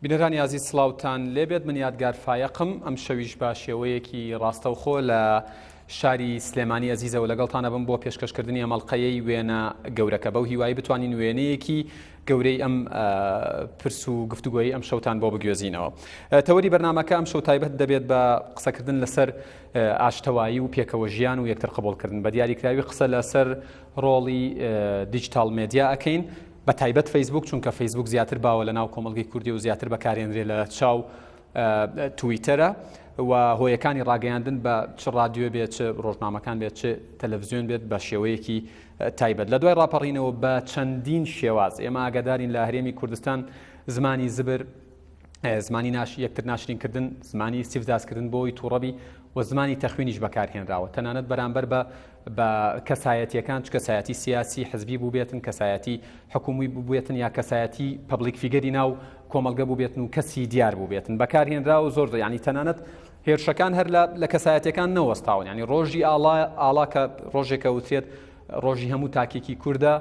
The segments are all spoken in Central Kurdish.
بینەرانی ئازیز سڵاوتان لێبێت من یادگار فایەقم ئەم شەویش بە شێوەیەکی ڕاستەوخۆ لە شاری سلێمانی ئەزیزەوە لەگەڵتان ئەبم بۆ پێشکەشکردنی ئەم ئەڵقەیەی وێنە گەورەکە بەو هیوایی بتوانین وێنەیەکی گەورەی ئەم پرس و گفتوگۆی ئەم شەوتان بۆ بگوێزینەوە. تەوەری بەرنامەکە ئەم شەو تایبەت دەبێت بە قسەکردن لەسەر ئاشتەوایی و پێکەوە ژیان و یەکتر قبوڵکردن بە دیاریکراوی قسە لەسەر ڕۆڵی دیجیتاڵ مێدیا ئەکەین بە تایبەت فەیسبوک چونکە فەیسبوک زیاتر باوە لە ناو کۆمەڵگەی کوردی و زیاتر بەکارێنرێ لە چاو تویتەرە و هۆیەکانی ڕاگەیاندن بە چ ڕادیۆ بێت چ ڕۆژنامەکان بێت چ تەلەڤزیۆن بێت بە شێوەیەکی تایبەت لە دوای ڕاپەڕینەوە بە چەندین شێواز ئێمە ئاگادارین لە هەرێمی کوردستان زمانی زبر زمانی ناش یەکتر ناشرینکردن زمانی ئیستیفزازکردن بۆی تووڕەبی و زمانی تەخوینیش بەکارهێنراوە تەنانەت بەرامبەر بە بە کەسایەتیەکان چ کەسایەتی سیاسی حزبی بووبێتن کەسایەتی حکومی بووبێتن یا کەسایەتی public figure ی ناو کۆمەڵگە بووبێتن و کەسی دیار بووبێتن بەکارهێنراوە زۆر زۆر یعنی تەنانەت هێرشەکان هەر لە کەسایەتەکان نەوەستاون ینی ڕۆژی ئاڵا ئاڵا کە ڕۆژێکە وترێت ڕۆژی هەموو تاکێکی کوردە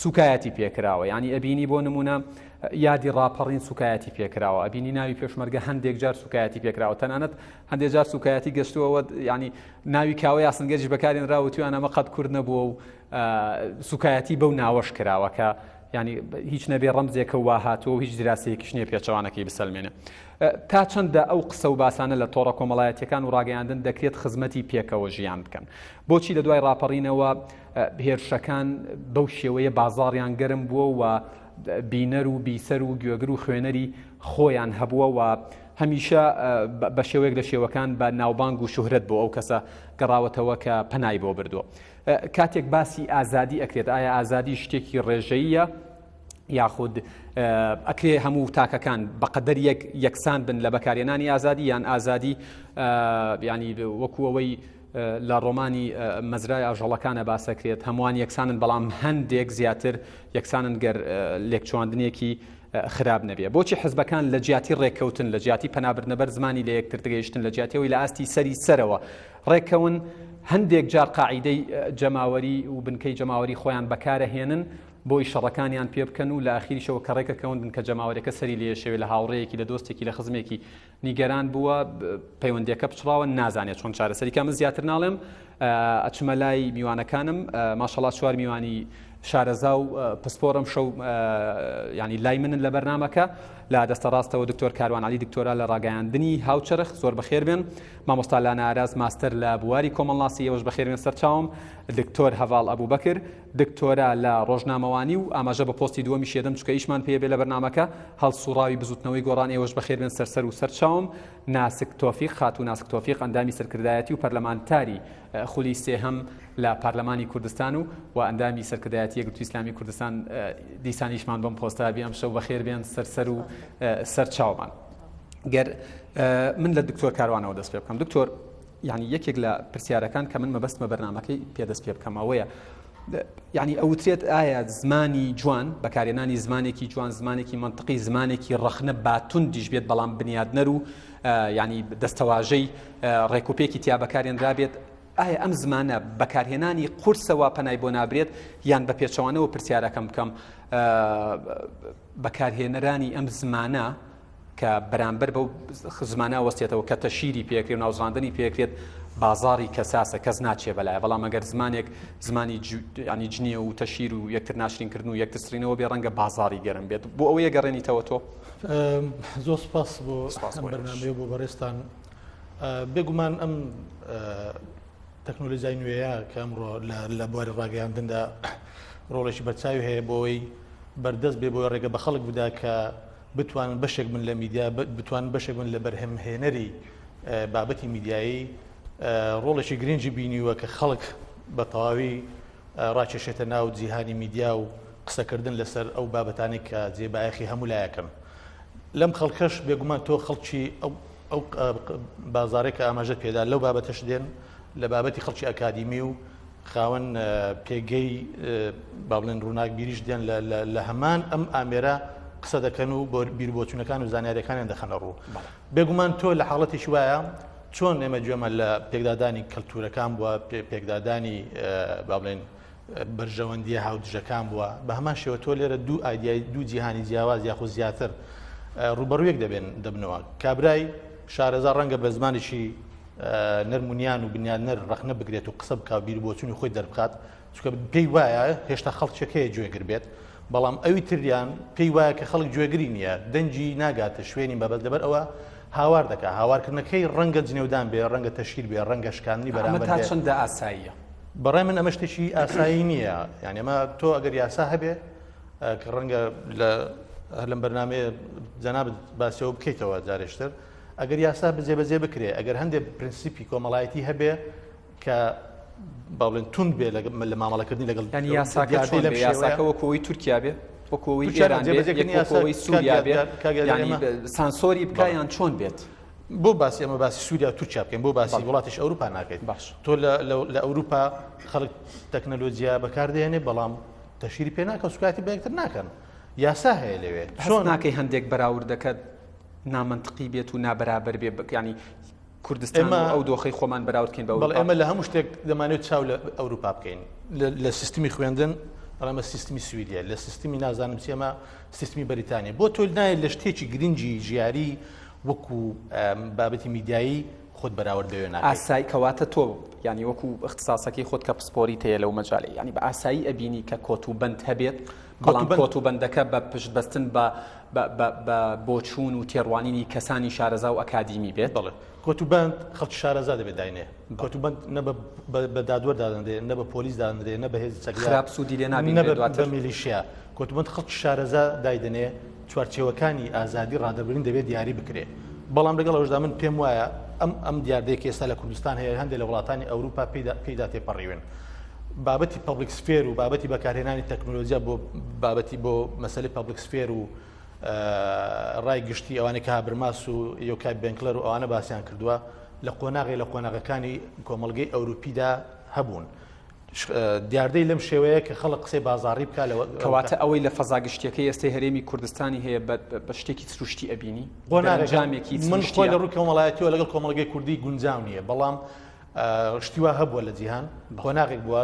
سوکایەتی پێکراوە ینی ئەبینی بۆ نمونە یادی ڕاپەڕین سوکایەتی پێکراوە ئەبینی ناوی پێشمەرگە هەندێک جار سوکایەتی پێکراوە تەنانەت هەندێک جار سوکایەتی گەشتوەوە ینی ناوی کاوە یاسنگەریش بەکارێنرا وتویان ئەمە قەت کورد نەبووە و سوکایەتی بەو ناوەش کراوە کە ینی هیچ نەبێ ڕەمزێکە وا هاتووە و هیچ دراسەیەکیش نییە پێچەوانەکەی بسەلمێنێ تا چەندە ئەو قسە و باسانە لە تۆڕە کۆمەڵایەتیەکان و ڕاگەیاندن دەکرێت خزمەتی پێکەوە ژیان بکەن بۆچی لە دوای ڕاپەڕینەوە هێرشەکان بەو شێوەیە بازاڕیان گەرم بووە و بینەر و بیسەر و گوێگر و خوێنەری خۆیان هەبووە و هەمیشە بە شێوەیەک لە شێوەکان بە ناوبانگ و شوهرەت بۆ ئەو کەسە گەڕاوەتەوە کە پەنای بۆ بردووە. کاتێک باسی ئازادی ئەکرێت ئایا ئازادی شتێکی ڕێژەییە یاخود ئەکرێ هەموو تاکەکان بەقەدەر یەک یەکسان بن لە بەکارێنانی ئازادی یان ئازادی ینی وەکو ئەوەی لە ڕۆمانی مەزرای ئاژەڵەکانە باسەکرێت هەمووان یەکسانن بەڵام هەندێک زیاتر یەکسانن گەر لێکچواندنێکی خراپ نەبێ. بۆچی حزبەکان لە جیاتی ڕێککەوتن، لە جیاتی پەنابردنە بەر زمانی لە یەکتردگەیشتن، لە جیاتی ئەوەی لە ئاستی سەری سەرەوە ڕێککەون، هەندێک جار قاعیدەی جەماوەری و بنکەی جەماوەری خۆیان بەکارەهێنن بۆی شەڕەکانیان پێ بکەن و لە ئاخیریشەوە کە ڕێکەکەون بنکە جەماوەرەکە سەری لێشەوێ لە هاوڕێیەکی لە دۆستێکی لە خزمێکی نیگەران بووە پەیوەندیەکە پچڕاوە نازانێت چۆن چارەسەری کە من زیاتر ناڵێم ئەچمە لای میوانەکانم ماشەڵا چوار میوانی شارەزا و پسپۆرم شەو ینی لای منن لە بەرنمەکە لە دەستە ڕاستەوە دکتۆر کاروان علی دکتۆرا لە ڕاگەیاندنی هاوچەرخ زۆر بەخێر بێن مامۆستا لانا ئاراز ماستەر لە بواری کۆمەڵناسی ئێوەش بەخێر بێن سەرچاوم دکتۆر هەڤاڵ ئەبوبەکر دکتۆرا لە ڕۆژنامەوانی و ئاماژە بە پۆستی دووەمیش یەدەم چونکە ئیشمان پێ بێ لە بەرنامەکە هەڵسوڕاوی بزوتنەوەی گۆڕان ئێوەش بەخێر بێن سەرسەر و سەرچاوم ناسک تۆفیق خاتوو ناسک تۆفیق ئەندامی سەرکردایەتی و پەرلەمانتاری خولی سێهەم لە پەرلەمانی کوردستان و و ئەندامی سەرکردایەتی یەکگرتووی ئیسلامی کوردستان دیسانیشمان بەم پۆستە بی ئەمشەو بەخێر بێن سەرسەر و سەرچاومان گەر من لە دکتۆر کاروانەوە دەست پێ بکەم دکتۆر یعنی یەکێک لە پرسیارەکان کە من مەبەستمە بەرنمەکەی پێدەست پێ بکەم ئەوەیە یعنی ئەوترێت ئایا زمانی جوان بەکارێنانی زمانێکی جوان زمانێکی منطقی زمانێکی ڕەخنە باتوندیش بێت بەڵام بنیادنەر و ینی دەستەواژەی ڕێکوپێکی تیا بەکارێنرابێت ئایا ئەم زمانە بەکارهێنانی قورسەوە پەنای بۆ نابرێت یان بە پێچەوانەوە پرسیارەکەم بکەم بەکارهێنەرانی ئەم زمانە کە بەرامبەر بەو زمانە ئەوەستێتەوە کە تەشیری پێکرێ و ناوزڕاندنی پێکرێت بازاڕی کەساسە کەس ناچێ بەلایە بەڵام ئەگەر زمانێک زمانی ینی جنێ و تەشیر و یەکتر ناشرینکردن و یەکتر سڕینەوە بێ ڕەنگە بازاڕی گەرم بێت بۆ ئەوەیە گەڕێنیتەوە تۆ زۆر سپاس بۆ بەرنامەیە بۆ بەڕێزتان بێگومان ئەم تەکنۆلۆژیای نوێیە کە ئەمڕۆ لە بواری ڕاگەیاندندا ڕۆڵێکی بەرچاوی هەیە بۆی بەردەست بێ بۆی ڕێگە بە خەڵک بدا کە بتوانن بەشێک بن لە میدیا، بتوانن بەشێک بن لە بەرهەمهێنەری بابەتی میدیایی، ڕۆڵێکی گرنگی بینیوە کە خەڵک بە تەواوی ڕاکێشێتە ناو جیهانی میدیا و قسەکردن لەسەر ئەو بابەتانەی کە جێ بایەخی هەموو لایەکن. لەم خەڵکەش بێگومان تۆ خەڵکی ئەو بازارێک کە ئاماژەت پێدا لەو بابەتەش دێن لە بابەتی خەڵکی ئەکادیمی و خاوەن پێگەی با بڵێن ڕووناکبیریش دێن لە هەمان ئەم ئامێرە قسە دەکەن و بیربۆچوونەکان و زانیاریەکانیان دەخەنە ڕوو. بێگومان تۆ لە حاڵەتێکی وایە چۆن ئێمە گوێمان لە پێکدادانی کەلتورەکان بووە پێکدادانی با بڵێن بەرژەوەندیە هاودژەکان بووە بە هەمان شێوە تۆ لێرە دوو ئایدیای دوو جیهانی جیاواز یاخود زیاتر. ڕووبەڕوویەک دەبێن دەبنەوە. کابرای شارەزا ڕەنگە بە زمانێکی نەرم و نیان و بنیادنەر ڕەخنە بگرێت و قسە بکا و بیروبۆچوونی خۆی دەربخات، چونکە پێی وایە هێشتا خەڵکێک هەیە گوێگر بێت، بەڵام ئەوی تریان پێی وایە کە خەڵک گوێگری نییە، دەنگی ناگاتە شوێنی مەبەست، لەبەر ئەوە هاوار دەکا، هاوارکردنەکەی ڕەنگە جنێودان بێ، ڕەنگە تەشهیر بێ، ڕەنگە شکاندنی ئەمە بەرامبەر تا بێ. چەندە ئاساییە؟ بەڕای من ئەمە شتێکی ئاسایی نییە، یانی ئەمە تۆ ئەگەر یاسا هەبێ کە ڕەنگە لە هەر لەم بەرنامەیە جەنابت باسی ئەوە بکەیتەوە جارێشتر، ئەگەر یاسا جێبەجێ بکرێ، ئەگەر هەندێک پرنسیپی کۆمەڵایەتی هەبێ کە با بڵێن توند بێ لە مامەڵەکردنی لەگەڵ یانی یاساکە دیاردەی چۆن لەم بێ؟ شێوەیە. یاساکە وەکو ئەوەی تورکیا بێ، وەکو ئەوەی تورکیا ئێران بێ، جێبەجێکردنی یەک وەکو یاسا ئەوەی کاک سووریا بێ، یادگار، کاک یادگار یانی ئێمە سانسۆری بکا بەڵێ. یان چۆن بێت؟ بۆ باسی ئەمە باسی سووریا و تورکیا بکەین، بۆ باسی بەڵێ. وڵاتیش ئەوروپا ناکەیت. باش. تۆ لە ئەوروپا خەڵک تەکنەلۆجیا بەکاردێنێ بەڵام تەشهیری پێ ناکەن، سوکایەتی بە یەکتر ناکەن. یاسا هەیە لەوێ. هەست چۆن؟ ناکەی هەندێک بەراوردەکە نامەنتقی بێت و نابەرابەر بێ، یانی کوردستان و ئەو دۆخەی خۆمان بەراورد کەین بە بەڵێ ئەوروپا؟ ئێمە لە هەموو شتێک دەمانەوێت چاو لە ئەوروپا بکەین. لە سیستمی خوێندن ئەمە سیستمی سویدیە، لە سیستمی نازانم چی ئەمە سیستمی بەریتانیا. بۆ تۆ نایەت لە شتێکی گرنگی ژیاری وەکو بابەتی میدیایی خۆت بەراورد بەوێ ناکەیت. ئاسایی کەواتە تۆ یانی وەکو ئیختیساسەکەی خۆت کە پسپۆریت هەیە لەو مەجالەی یانی بە ئاسایی ئەبینی کە کۆت و بەند هەبێت بەڵام کۆت و بەندەکە بە پشت بەستن بە بە بۆچوون و تێڕوانینی کەسانی شارەزا و ئەکادیمی بێت. بەڵێ کۆت و بەند خەڵکی شارەزا دەبێت داینێ. کۆت و بەند نە بە دادوەر دادەنرێ، نە بە پۆلیس دادەنرێ، نە بە هێزی چەکدار، خراپ سوودی لێ نابینرێ نە بە دواتر. میلیشیا. کۆت و بەند خەڵکی شارەزا دایدەنێ، چوارچێوەکانی ئازادی ڕادەربرین دەبێت دیاری بکرێ. بەڵام لەگەڵ ئەوەشدا من پێم وایە ئەم ئەم دیاردەیە کە ئێستا لە کوردستان هەیە هەندێک لە وڵاتانی ئەوروپا پێیدا پێیدا تێپەڕیون. بابەتی public sphere و بابەتی بەکارهێنانی تەکنۆلۆجیا بۆ بابەتی بۆ مەسەلەی public sphere و ڕای گشتی ئەوانەی کە هابرماس و یۆکای بێنکلەر و ئەوانە باسیان کردووە لە قۆناغی لە قۆناغەکانی کۆمەڵگەی ئەوروپیدا هەبوون. دیاردەی لەم شێوەیە کە خەڵک قسەی بازاڕی بکا لە کەواتە ئەوەی لە فەزا گشتیەکەی ئێستەی هەرێمی کوردستانی هەیە بە شتێکی سروشتی ئەبینی؟ قۆناغێکی من خۆی لە ڕووی کۆمەڵایەتیەوە لەگەڵ کۆمەڵگەی کوردی گونجاو نییە بەڵام شتی وا هەبووە لە جیهان قۆناغێک بووە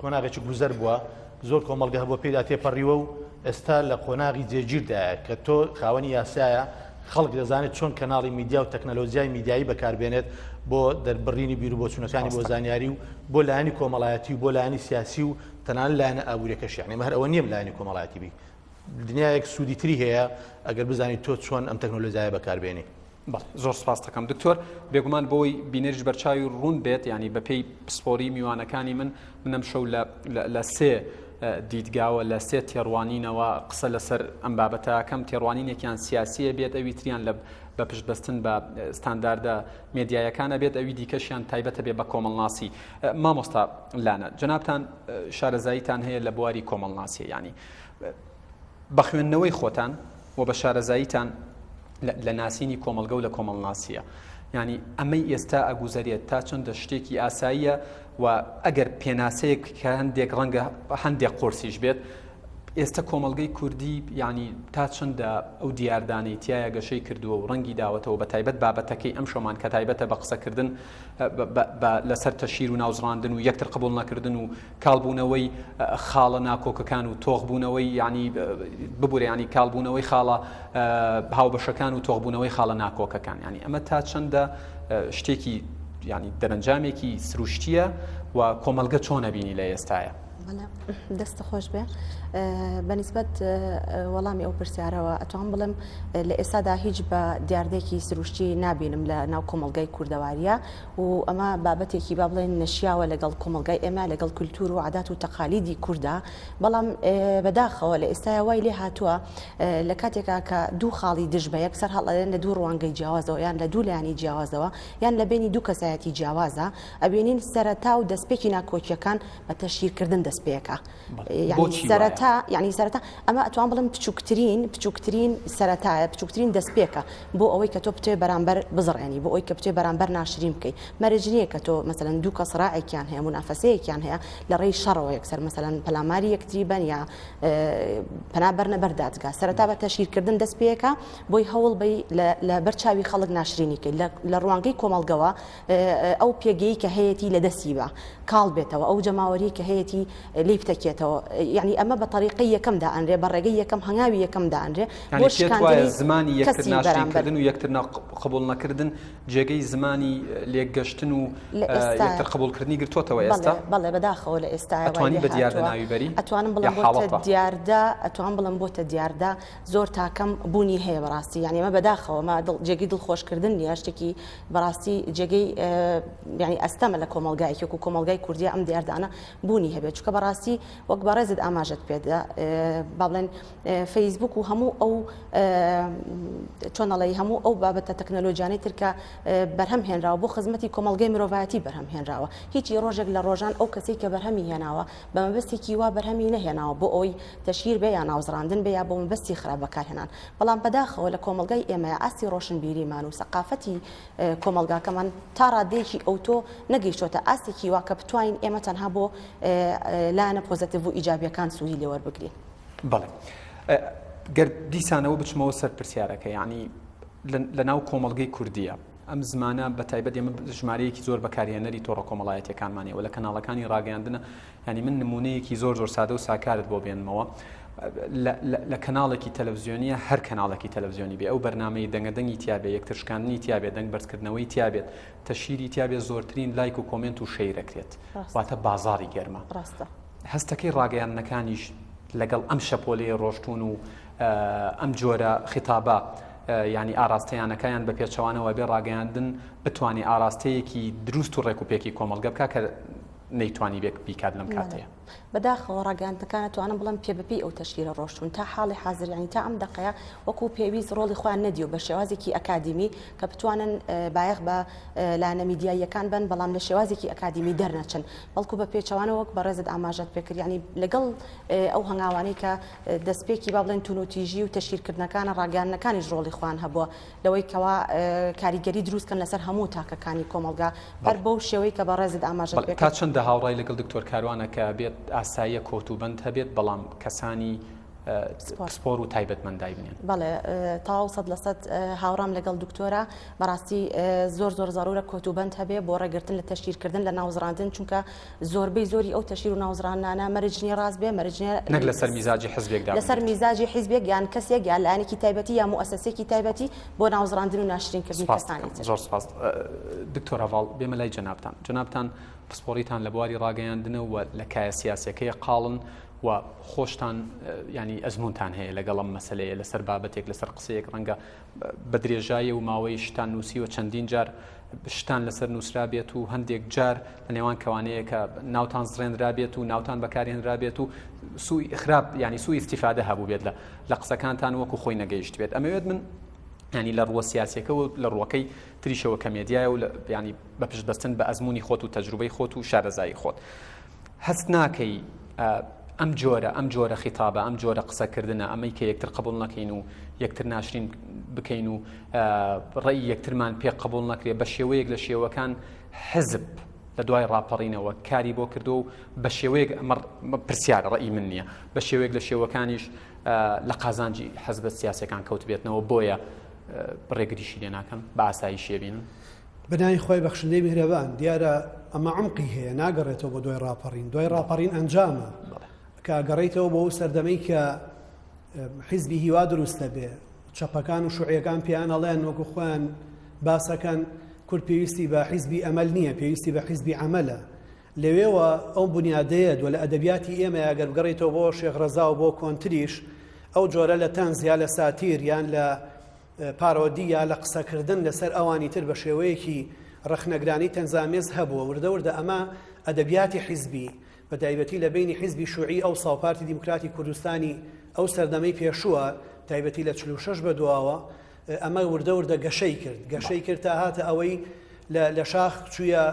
قۆناغێکی گوزەر بووە زۆر کۆمەڵگە هەبووە پێدا تێپەڕیوە و ئێستا لە قۆناغی جێگیردایە کە تۆ خاوەنی یاسایە خەڵک دەزانێت چۆن کەناڵی میدیا و تەکنەلۆجیای میدیایی بەکاربێنێت بۆ دەربڕینی بیر و بۆچوونەکانی بۆ زانیاری و بۆ لایەنی کۆمەڵایەتی و بۆ لایەنی سیاسی و تەنانەت لایەنە ئابووریەکەش یعنی ئێمە هەر ئەوە نییە لایەنی کۆمەڵایەتی بی دنیایەک سوودی تری هەیە ئەگەر بزانیت تۆ چۆن ئەم تەکنۆلۆژیایە بەکاربێنی. بەڵێ زۆر سپاست دەکەم دکتۆر بێگومان بۆی بینەریش بەرچاوی ڕوون بێت ینی بەپێی پسپۆری میوانەکانی من منەم شەو لە سێ دیدگاوە لە سێ تێڕوانینەوە قسە لەسەر ئەم بابەتەکەم تێڕوانینێکیان سیاسیە بێت ئەوی تریان لە بە پشتبەستن بە ستانداردە مێدیایەکانە بێت ئەوی دیکەشیان تایبەتە بێ بە کۆمەڵناسی مامۆستا لانە جەنابتان شارەزاییتان هەیە لە بواری کۆمەڵناسی ینی بە خوێندنەوەی خۆتان و بە شارەزاییتان لە ناسینی کۆمەڵگە و لە کۆمەڵناسییە یانی ئەمەی ئێستا ئەگوزەرێت تا چەندە شتێکی ئاساییە و ئەگەر پێناسەیەک کە هەندێک ڕەنگە هەندێک قورسیش بێت ئێستا کۆمەڵگەی کوردی یعنی تا چەندە ئەو دیاردانەی تایە گەشەی کردووە و ڕەنگی داوەتەوە بە تایبەت بابەتەکەی ئەم شۆمان کە تایبەتە بە قسەکردن لەسەر تەشهیر و ناوزڕاندن و یەکتر قبوڵ نەکردن و کاڵبوونەوەی خاڵە ناکۆکەکان و تۆخبوونەوەی یعنی ببورە ینی کاڵبوونەوەی خاڵە هاوبەشەکان و تۆخبوونەوەی خاڵە ناکۆکەکان ینی ئەمە تا چەندە شتێکی ینی دەرەنجامێکی سروشتیە و کۆمەڵگە چۆن ئەبینی لە ئێستاە؟ دەست خۆش بێ بەنیسبەت وەڵامی ئەو پرسیارەوە ئەتوان بڵێم لە ئێستادا هیچ بە دیاردێکی سروشتی نابینم لە ناو کۆمەڵگای کوردەواریە و ئەمە بابەتێکی با بڵێن نەشیاوە لەگەڵ کۆمەڵگای ئێمە لەگەڵ کولتور و عادات و تەقالیدی کووردا بەڵام بەداخەوە لە ئێستایا وای لێ هاتووە لە کاتێکا کە دوو خاڵی دژ بە یەک سەر هەڵئەدەن لە دوو ڕوانگەی جیاوازەوە یان لە دوو لایەنی جیاوازەوە یان لە بینی دوو کەسایەتی جیاوازە ئەبینین سەرەتا و دەستپێکی ناکۆکیەکان بە تەشهیرکردن دەست پێکا سەرەتا یعنی سەرەتا ئەمە ئەتوان بڵم بچووکترین بچووکترین سەرەتایە بچووکترین دەستپێکە بۆ ئەوەی کە تۆ بتێ بەرامبەر بزڕێنی بۆ ئەوی کە بتێ بەرامبەر ناشرین بکەی مەرج نییە کە تۆ مەسەلەن دوو کەس ڕاعێکیان هەیە مونافەسەیەکیان هەیە لە ڕێی شەڕەوە یەکسەر مەسەلەن پەلاماری یەکتری بن یا پەنا بەرنە بەر دادگا سەرەتا بە تەشهیرکردن دەست پێکە بۆی هەوڵ بەی لە بەر چاوی خەڵک ناشرینی کەی لە ڕوانگەی کۆمەڵگەوە ئەو پێگەی کە هەیەتی لە دەستی بە کاڵ بێتەوە ئەو جەماوەری کە هەیەتی. لێی بتەکێتەوە یعنی ئەمە بە تەریقەی یەکەم دائەنرێ بە ڕێگەی یەکەم هەنگاوی یەکەم دائەنرێ بۆ یانی پێت وایە شکاندنی زمانی یەکتر کەسی ناشرین بەرامبەر. کردن و یەکتر قبوڵ نەکردن جێگەی زمانی لێکگەشتن و لە ئێستا یەکتر قبوڵکردنی گرتۆتەوە بەڵێ ئێستا؟ بەڵێ بەداخەوە لە ئێستایا وای ئەتوانی لێ بە دیاردە هاتووە ناوی بەری ئەتوانم یا بڵێم بۆتە حاڵەتە؟ دیاردە ئەتوانم بڵێم بۆتە دیاردە زۆر تاکەم بوونی هەیە بەڕاستی یعنی ئەمە بەداخەوە ئەمە دڵ جێگەی دڵخۆشکردن نییە شتێکی بەڕاستی جێگەی یعنی ئەستەمە لە کۆمەڵگایەکی وەکو کۆمەڵگای کوردیە ئەم دیاردانە بوونی هەبێت چونکە بەڕاستی وەک بەڕێزت ئاماژەت پێدا با بڵێن فەیسبوک و هەموو ئەو چۆن ئەڵێی هەموو ئەو بابەتە تەکنەلۆژیانەی تر کە بەرهەم هێنراوە بۆ خزمەتی کۆمەڵگەی مرۆڤایەتی بەرهەم هێنراوە هیچی ڕۆژێک لە ڕۆژان ئەو کەسەی کە بەرهەمی هێناوە بە مەبەستێکی وا بەرهەمی نەهێناوە بۆ ئەوەی تەشهیر بێ یا ناوزڕاندن بێ یا بۆ مەبەستی خراپ بەکارهێنان بەڵام بەداخەوە لە کۆمەڵگای ئێمەیا ئاستی ڕۆشنبیریمان و سەقافەتی کۆمەڵگاکەمان تا ڕادەیەکی ئەوتۆ نەگەیشتۆتە ئاستێکی وا کە بتوانین ئێمە تەنها بۆ لایەنە پۆزەتیڤ و ئیجابیەکان سوودی لێ وەربگرین. بەڵێ گەر دیسانەوە بچمەوە سەر پرسیارەکە یعنی لە ناو کۆمەڵگەی کوردیە ئەم زمانە بە تایبەت ئێمە ژمارەیەکی زۆر بەکارهێنەری تۆڕە کۆمەڵایەتیەکانمانەوە لە کەناڵەکانی ڕاگەیاندنە ینی من نمونەیەکی زۆر زۆر سادە و ساکارت بۆ بێنمەوە لە کەناڵێکی تەلەڤزیۆنیە هەر کەناڵێکی تەلەڤزیۆنی بێ ئەو بەرنمەی دەنگە دەنگی تیاابێ یەکتر شکاندنی تیاابێ دەنگ بەرزکردنەوەی تیاابێت تەشیری تیاابێ زۆرترین لایک و کۆمنت و share ەکرێت واتە بازاری گەرمە ڕاستە هەستەکەی ڕاگەیاندنەکانیش لەگەڵ ئەم شەپۆلەی ڕۆشتون و ئەم جۆرە خیتابە یانی ئاراستەیانەکەیان بە پێچەوانەوە بێ ڕاگەیاندن بتوانێ ئاراستەیەکی دروست و ڕێک و پێکی کۆمەڵگە بکا کە نەیتوانی بێک بیکات لەم کاتەیە. بەداخەوە ڕاگەیاندنەکان ئەتوانم بڵێم پێ بەپێی ئەو تەشهیرە ڕۆشتوون تا حاڵی حازر یانی تا ئەم دەقەیە وەکو پێویست ڕۆڵی خۆیان نەدیوە بە شێوازێکی ئەکادیمی کە بتوانن بایەخ بە لایەنە میدیاییەکان بەن بەڵام لە شێوازێکی ئەکادیمی دەرنەچن بەڵکو بە پێچەوانە وەک بەڕێزت ئاماژەت پێکرد یانی لەگەڵ ئەو هەنگاوانەی کە دەستپێکی با بڵێن تونوتیژی و تەشهیرکردنەکانە ڕاگەیاندنەکانیش ڕۆڵی خۆیان هەبووە لەوەی کەوا کاریگەری دروست کەن لەسەر هەموو تاکەکانی کۆمەڵگا هەر بەو شێوەی کە بەڕێزت ئاماژەت پێ تا چەندە هاوڕای لەگەڵ دکتۆر کاروانە کە بێت ئاساییە کۆت و بەند هەبێت بەڵام کەسانی پسپۆر و تایبەتمەند دایبنێن. بەڵێ تەواو 100% هاوڕام لەگەڵ دکتۆرە بەڕاستی زۆر زۆر زەرورە کۆت و بەند هەبێ بۆ ڕێگرتن لە تەشهیرکردن لە ناوزڕاندن چونکە زۆربەی زۆری ئەو تەشهیر و ناوزڕاندنانە مەرج نییە ڕاست بێ مەرج نییە نەک لەسەر میزاجی حزبێک دابنرێت. لەسەر میزاجی حیزبێک یان کەسێک یان لایەنێکی تایبەتی یا موئەسەسێکی تایبەتی بۆ ناوزڕاندن و ناشرینکردنی سپاست کەسانی دەکەم. تر. زۆر سپاس. دکتۆر هەڤاڵ بێمە لای جەنابتان. جەنابتان پسپۆڕیتان لە بواری ڕاگەیاندنە و لە کایە سیاسیەکەی قاڵن و خۆشتان یانی ئەزموونتان هەیە لەگەڵ ئەم مەسەلەیە لەسەر بابەتێک لەسەر قسەیەک ڕەنگە بە درێژایی و ماوەی شتان نووسیوە چەندین جار شتان لەسەر نووسرابێت و هەندێک جار لە نێوان کەوانەیە کە ناوتان زڕێنرابێت و ناوتان بەکارهێنرابێت و سوئی خراپ ینی سوئی استیفادە هەبوو بێت لە لە قسەکانتان وەکو خۆی نەگەیشت بێت ئەمەوێت من ینی لە ڕووە سیاسەکە و لە ڕووەکەی تریشەوە کە مێدیایە و ینی بە پشت بەستن بە ئەزمموی خۆت و تەجروبەی خۆت و شارەزایی خۆت هەست ناکەی ئەم جۆرە ئەم جۆرە خیتابە ئەم جۆرە قسەکردنە ئەمەی کە یەکتر قبول نەکەین و یەکتر ناشرین بکەین و ڕێی یەکترمان پێ قبول نەکرێ بە شێوەیەک لە شێوەکان حزب لە دوای ڕاپەڕینەوە کاری بۆ کردو و بە شێوەیەک ئەمە پرسیارە ڕێی من نییە بە شێوەیەک لە شێوەکانیش لە قازانجی حزبە سیاسەکان کەوتبێتنەوە بۆیە ڕێگریشی لێ ناکەن بە ئاساییشێ بینن. بە ناوی خوای بەخشندەی میهرەبان، دیارە ئەمە عومقی هەیە ناگەڕێتەوە بۆ دوای ڕاپەڕین، دوای ڕاپەڕین ئەنجامە کە ئەگەڕێیتەوە بۆ ئەو سەردەمەی کە حیزبی هیوا دروست دەبێ، چەپەکان و شوعیەکان پێیان ئەڵێن وەکو خۆیان باسەکەن کورد پێویستی بە حیزبی ئەمەل نییە پێویستی بە حیزبی عەمەلە. لەوێوە ئەو بونیادەیە دوە لە ئەدەبیاتی ئێمەیا گەر بگەڕێیتەوە بۆ شێخ ڕەزا و بۆ کۆنتریش ئەو جۆرە لە تەنز یا لە ساتیر یان لە پارۆدی یا لە قسەکردن لەسەر ئەوانی تر بە شێوەیەکی ڕەخنەگرانەی تەنزئامێز هەبووە. وردە وردە ئەمە ئەدەبیاتی حیزبی، بە تایبەتی لە بەینی حیزبی شوعی ئەوسا و پارتی دیموکراتی کوردستانی ئەو سەردەمەی پێشووە، تایبەتی لە 46 بە دواوە، ئەمە وردە وردە گەشەی کرد. گەشەی کرد تا هاتە ئەوەی لە شاخ چوویە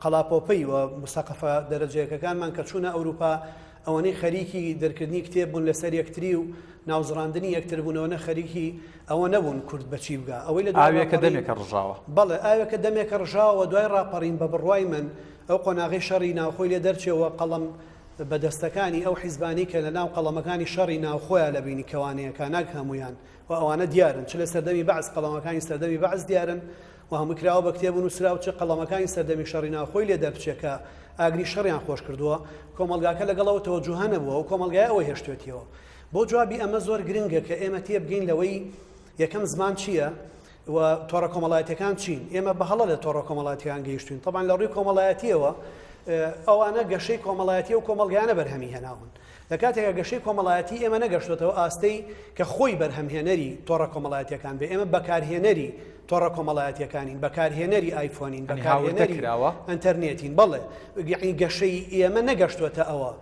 قەڵاپۆپەی و موسەقەفە دەرەجەیەکەکانمان کە چوونە ئەوروپا ئەوەنەی خەریکی دەرکردنی کتێب بوون لەسەر یەکتری و ناوزڕاندنی یەکتر بوون ئەوەنە خەریکی ئەوە نەبوون کورد بە چی بگا ئەوەی لە دوای ئاوێکە ڕاپەڕین دەمێکە ڕژاوە. بەڵێ ئاوێکە دەمێکە ڕژاوە و دوای ڕاپەڕین بە بڕوای من ئەو قۆناغەی شەڕی ناوخۆی لێ دەرچێ و قەڵەم بە دەستەکانی ئەو حیزبانەی کە لە ناو قەڵەمەکانی شەڕی ناوخۆیا لە بینی کەوانەیەکا ناک هەموویان و ئەوانە دیارن چ لە سەردەمی بەعس قەڵەمەکانی سەردەمی بەعس دیارن. و هەمووی کراوە بە کتێب و نووسراو چ قەڵەمەکانی سەردەمی شەڕی ناوخۆی لێ دەربچێ کە ئاگری شەڕیان خۆش کردووە، کۆمەڵگاکە لەگەڵ ئەو تەوەجوهە نەبووە، ئەو کۆمەڵگایە ئەوەی هێشتوێتیەوە. بۆ جوابی ئەمە زۆر گرنگە کە ئێمە تێبگەین لەوەی یەکەم زمان چییە و تۆڕە کۆمەڵایەتیەکان چین. ئێمە بە هەڵە لە تۆڕە کۆمەڵایەتیەکان گەیشتوین. تەبعەن لە ڕووی کۆمەڵایەتیەوە ئەوانە گەشەی کۆمەڵایەتی ئەو کۆمەڵگایانە بەرهەمی هێناون. لە کاتێکا گەشەی کۆمەڵایەتی ئێمە نەگەشتۆتەوە ئاستەی کە خۆی بەرهەمهێنەری تۆڕە کۆمەڵایەتیەکان بێ، ئێمە بەکارهێنەری تۆڕە کۆمەڵایەتیەکانین، بەکارهێنەری ئایفۆنین، یانی هاوردە بەکارهێنەری کراوە؟ ئەنتەرنێتین، بەڵێ یەعنی گەشەی ئێمە نەگەشتۆتە ئەوە.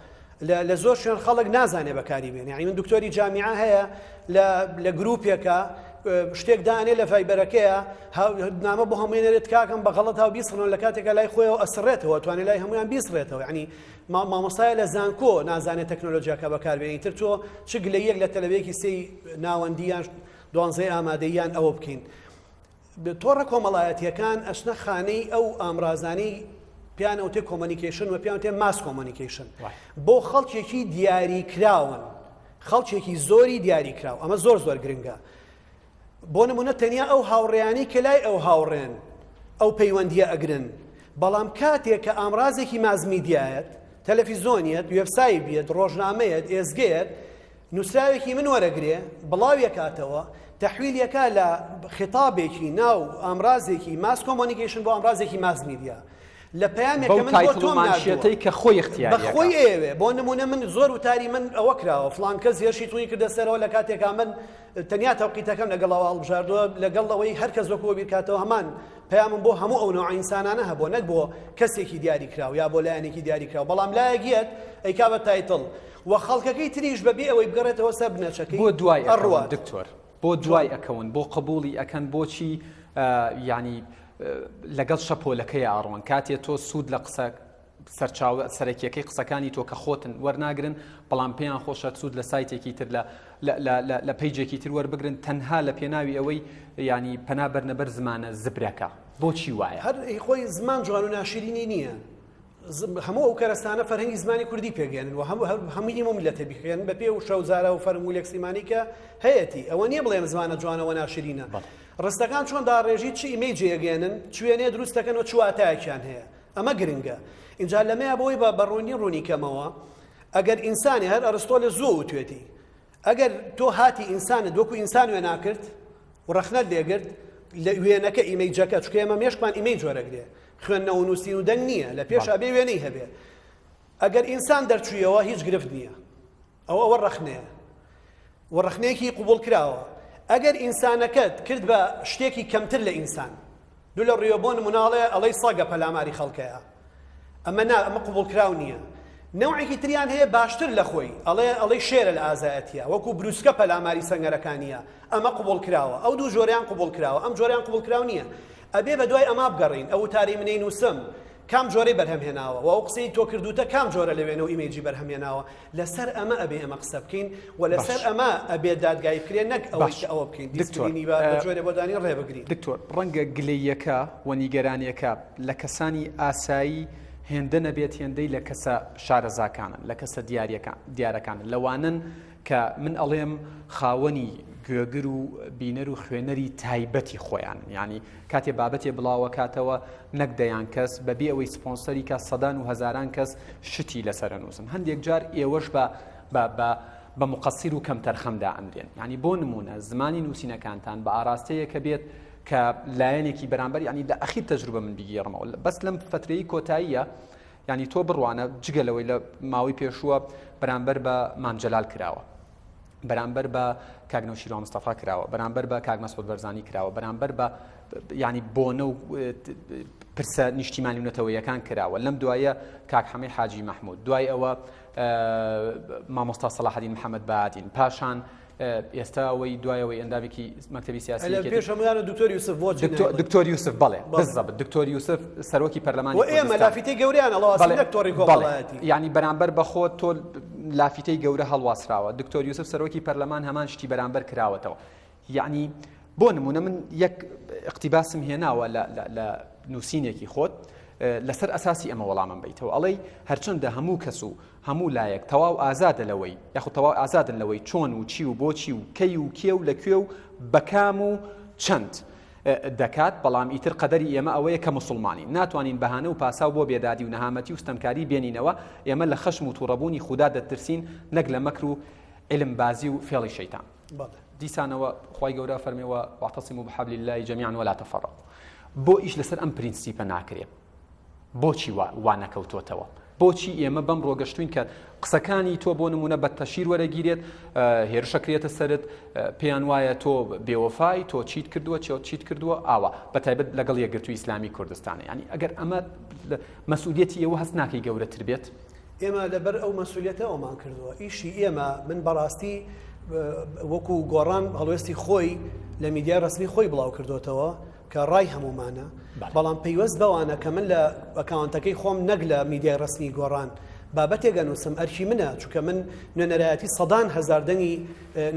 لە لە زۆر شوێن خەڵک نازانێ بەکاری بێنێ، یەعنی من دکتۆری جامیعە هەیە لە لە گروپێکە شتێک دانێ لە ڤایبەرەکەیە نامە بۆ هەمووی نێرێت کاکەم بە غەڵەت هاو بیسڕنەوە لە کاتێکا لای خۆیەوە ئەسڕێتەوە توانێ لای هەموویان بیسڕێتەوە یەعنی مامۆستایە لە زانکۆ نازانێت تەکنۆلۆژیاکە بەکاربێنی تر تۆ چ گلەیەک لە تەلەبەیەکی سێی ناوەندی یان دوانزەی ئامادەیی یان ئەوە بکەین تۆڕە کۆمەڵایەتیەکان ئەچنە خانەی ئەو ئامرازانەی پیان ئەوتێ communication و پیان تێ mass communication بۆ خەڵکێکی دیاریکراون خەڵکێکی زۆری دیاریکراو ئەمە زۆر زۆر گرنگە بۆ نمونە تەنیا ئەو هاوڕێیانەی کە لای ئەو هاوڕێن ئەو پەیوەندیە ئەگرن، بەڵام کاتێک کە ئامرازێکی mass media یەت، تەلەفیزۆنیەت، وێبسایبیەت، ڕۆژنامەیەت، ئێزگەیەت، نوسراوێکی من وەرەگرێ، بڵاویەکاتەوە، تەحویلیەکا لە خیتابێکی ناو ئامرازێکی mass communication بۆ ئامرازێکی mass media. لە پەیامێک بەو کە من بۆ title و تۆم ناردووە. مانشێتەی کە خۆی بە ئیختیاریەکا. خۆی ئەیەوێ. بۆ نمونە من زۆر وتاری من ئەوە کراوە، فڵان کەس هێرشی توندی کردە سەرەوە لە کاتێکا من تەنیا تەوقیتەکەم لەگەڵ ئەوە هەڵبژاردووە، لەگەڵ ئەوەی هەر کەس وەکو بیرکاتەوە هەمان پەیامم بۆ هەموو ئەو نەوعە ئینسانانە هەبووە نەک بۆ کەسێکی دیاریکراو یا بۆ لایەنێکی دیاریکراو، بەڵام لایەک یەت ئەیکا بە title و خەڵکەکەی تریش بەبێ ئەوەی بگەڕێتەوە سەر بنەچەکەی بۆ دوای ئەکەون ئەڕوات. دکتۆر بۆ دوای ئەکەون بۆ قبوڵی ئەکەن بۆچی یانی لەگەڵ شەپۆلەکەی ئاڕۆن کاتێ تۆ سوود لە قسە سەرچاوە سەرەکیەکەی قسەکانی تۆ کە خۆتن وەرناگرن بەڵام پێیان خۆشە سوود لە سایتێکی تر لە لە page ێکی تر وەربگرن تەنها لە پێناوی ئەوەی ینی پەنا بەرنە بەر زمانە زبرەکە بۆچی وایە؟ هەر خۆی زمان جوان و ناشرینی نییە هەموو ئەو کەرەستانە فەرهەنگی زمانی کوردی پێگەێنن و هەموو هەموو ئیمە میلەتە بیخێن بە پێ وشە و زارا و فەرهەنگ و لێکسیمانی کە هەیەتی ئەوە نییە بڵێم زمانە جوانەوە ناشرینە ڕستەکان چۆن داڕێژی چ image ێ ئەگەیەنن چ وێنەیە دروست دەکەن و چ واتایەکیان هەیە ئەمە گرنگە ئینجا لەمەیا بۆی بە بەڕوونی ڕوونی کەمەوە ئەگەر ئینسانی هەر ئەرستۆ لە زوو وتوێتی ئەگەر تۆ هاتی ئینسانت وەکو ئینسان وێنا کرد و ڕەخنەت لێگرت لە وێنەکە image ەکە چونکە ئێمە مێشکمان image وەرەگرێ خوێندنەوە و نووسین و دەنگ نییە لە پێش ئەبێ وێنەی هەبێ ئەگەر ئینسان دەرچوویەوە هیچ گرفت نییە ئەوە ئەوە ڕەخنەیە و ڕەخنەیەکی قبوڵ کراوە ئەگەر ئینسانەکەت کرد بە شتێکی کەمتر لە ئینسان دوو لە ڕیۆ بۆ نموناڵێ ئەڵەی سەگە پەلاماری خەڵکەیە ئەمە نا ئەمە قبوڵ کراو نییە نەوعێکی تریان هەیە باشتر لە خۆی ئەڵێ ئەڵەی شێرە لە ئازایەتیە وەکو بروسکە پەلاماری سەنگەرەکانیە ئەمە قبوڵ کراوە ئەو دوو جۆریان قبوڵ کراوە ئەم جۆریان قبوڵ کراو نییە ئەبێ بە دوای ئەما بگەڕین ئەو وتارەی منەی نووسم کام جۆرەی بەرهەم هێناوە و ئەو قسەی تۆ کردووتە کام جۆرە لە وێنە و image ی بەرهەم هێناوە لەسەر ئەمە ئەبێ ئێمە قسە بکەین و لەسەر باش. ئەمە ئەبێ دادگایی بکرێ نەک ئەوەی باش کە ئەوە بکەین دکتۆر دیسپلینی بە بە جۆرێ بۆ دانین ڕێ بگرین. دکتۆر ڕەنگە گلەییەکە و نیگەرانیەکە لە کەسانی ئاسایی هێندە نەبێت هێندەی لە کەسە شارەزاکانن لە کەسە دیاریەکان دیارەکانن لەوانەن کە من ئەڵێم خاوەنی گوێگر و بینەر و خوێنەری تایبەتی خۆیانن یانی کاتێ بابەتێ بڵاوەکاتەوە نەک دەیان کەس بەبێ ئەوەی سپۆنسەری کا سەدان و هەزاران کەس شتی لەسەر ئەنووسن هەندێک جار ئێوەش بە بە بە بە مقەسیر و کەمتەرخەم دائەنرێن یانی بۆ نمونە زمانی نووسینەکانتان بە ئاراستەیەکە بێت کە لایەنێکی بەرامبەر یانی لە ئەخیر تەجروبە من بیگێڕمەوە بەس لەم فترەی کۆتاییە یانی تۆ بڕوانە جگە لەوەی لە ماوەی پێشووە بەرامبەر بە مام جەلال کراوە بەرامبەر بە کاک نەوشیروان مستەفا کراوە بەرامبەر بە کاک مەسعود بەرزانی کراوە بەرامبەر بە ینی بۆنە و پرسە نیشتیمانی و نەتەوەیەکان کراوە لەم دوایە کاک حەمەی حاجی مححمود دوای ئەوە مامۆستا سەلاحەدین محەممەد بادین پاشان ئێستا ئەوەی دوایەوەی ئەندامێکی مەکتەبی سیاسی لە پێش هەموویانە دکتۆر یوسف بۆ دکتۆر یوسف بەڵێ بالضبط دکتۆر یوسف سەرۆکی پەرلەمانی و ئێمە لافیتەی گەوریان هەڵواسرا نەک تۆڕی کۆمەڵایەتی یعنی بەرامبەر بە خۆت تۆ لافیتەی گەورە هەڵواسراوە دکتۆر یوسف سەرۆکی پەرلەمان هەمان شتی بەرامبەر کراوەتەوە یعنی بۆ نمونە من یەک اقتباسم هێناوە لە نووسینێکی خۆت لەسەر ئەساسی ئەمە وەڵامم بیتەوە ئەڵێی هەرچەندە هەموو کەس و هەموو لایەک تەواو ئازادە لەوەی یاخود تەواو ئازادن لەوەی چۆن و چی و بۆچی و کەی و کێ و لە کوێ و بە کام و چەند. دەکات، بەڵام ئیتر قەدەری ئێمە ئەوەیە کە موسڵمانین. ناتوانین بەهانە و پاساو بۆ بێدادی و نەهامەتی و ستەمکاری بێنینەوە، ئێمە لە خەشم و توڕەبوونی خودا دەترسین نەک لە مەکر و عیلم بازی و فێڵی شەیتان. دیسانەوە خوای گەورە فەرمێ و واعتصموا بحبل اللە جمیعا ولا تفرقوا. بۆ ئیش لەسەر ئەم پرینسیپە ناکرێ؟ بۆچی وا وا نەکەوتۆتەوە؟ بۆچی ئێمە بەم ڕۆگەشتوین کە قسەکانی تۆ بۆ نمونە بە تەشیر وەرەگیرێت هێرشە کرێتە سەرت پێیان وایە تۆ بێوەفای تۆ چیت کردووە چۆ چیت کردووە ئاوا بە تایبەت لەگەڵ یەکگرتووی ئیسلامی کوردستانە یعنی ئەگەر ئەمە مەسئولیەتی ئێوە هەست ناکەی گەورەتر بێت ئێمە لەبەر ئەو مەسئولیەتە ئەومان کردووە ئیشی ئێمە من بەڕاستی وەکو گۆڕان هەڵوێستی خۆی لە میدیای ڕسمی خۆی بڵاو کردوتەوە کە ڕای هەموومانە بەڵام پەیوەست بەوانە کە من لە ئەکاونتەکەی خۆم نەک لە میدیای ڕسمی گۆڕان بابەتێک ئەنووسم ئەرکی منە چونکە من نوێنەرایەتی سەدان هەزار دەنگی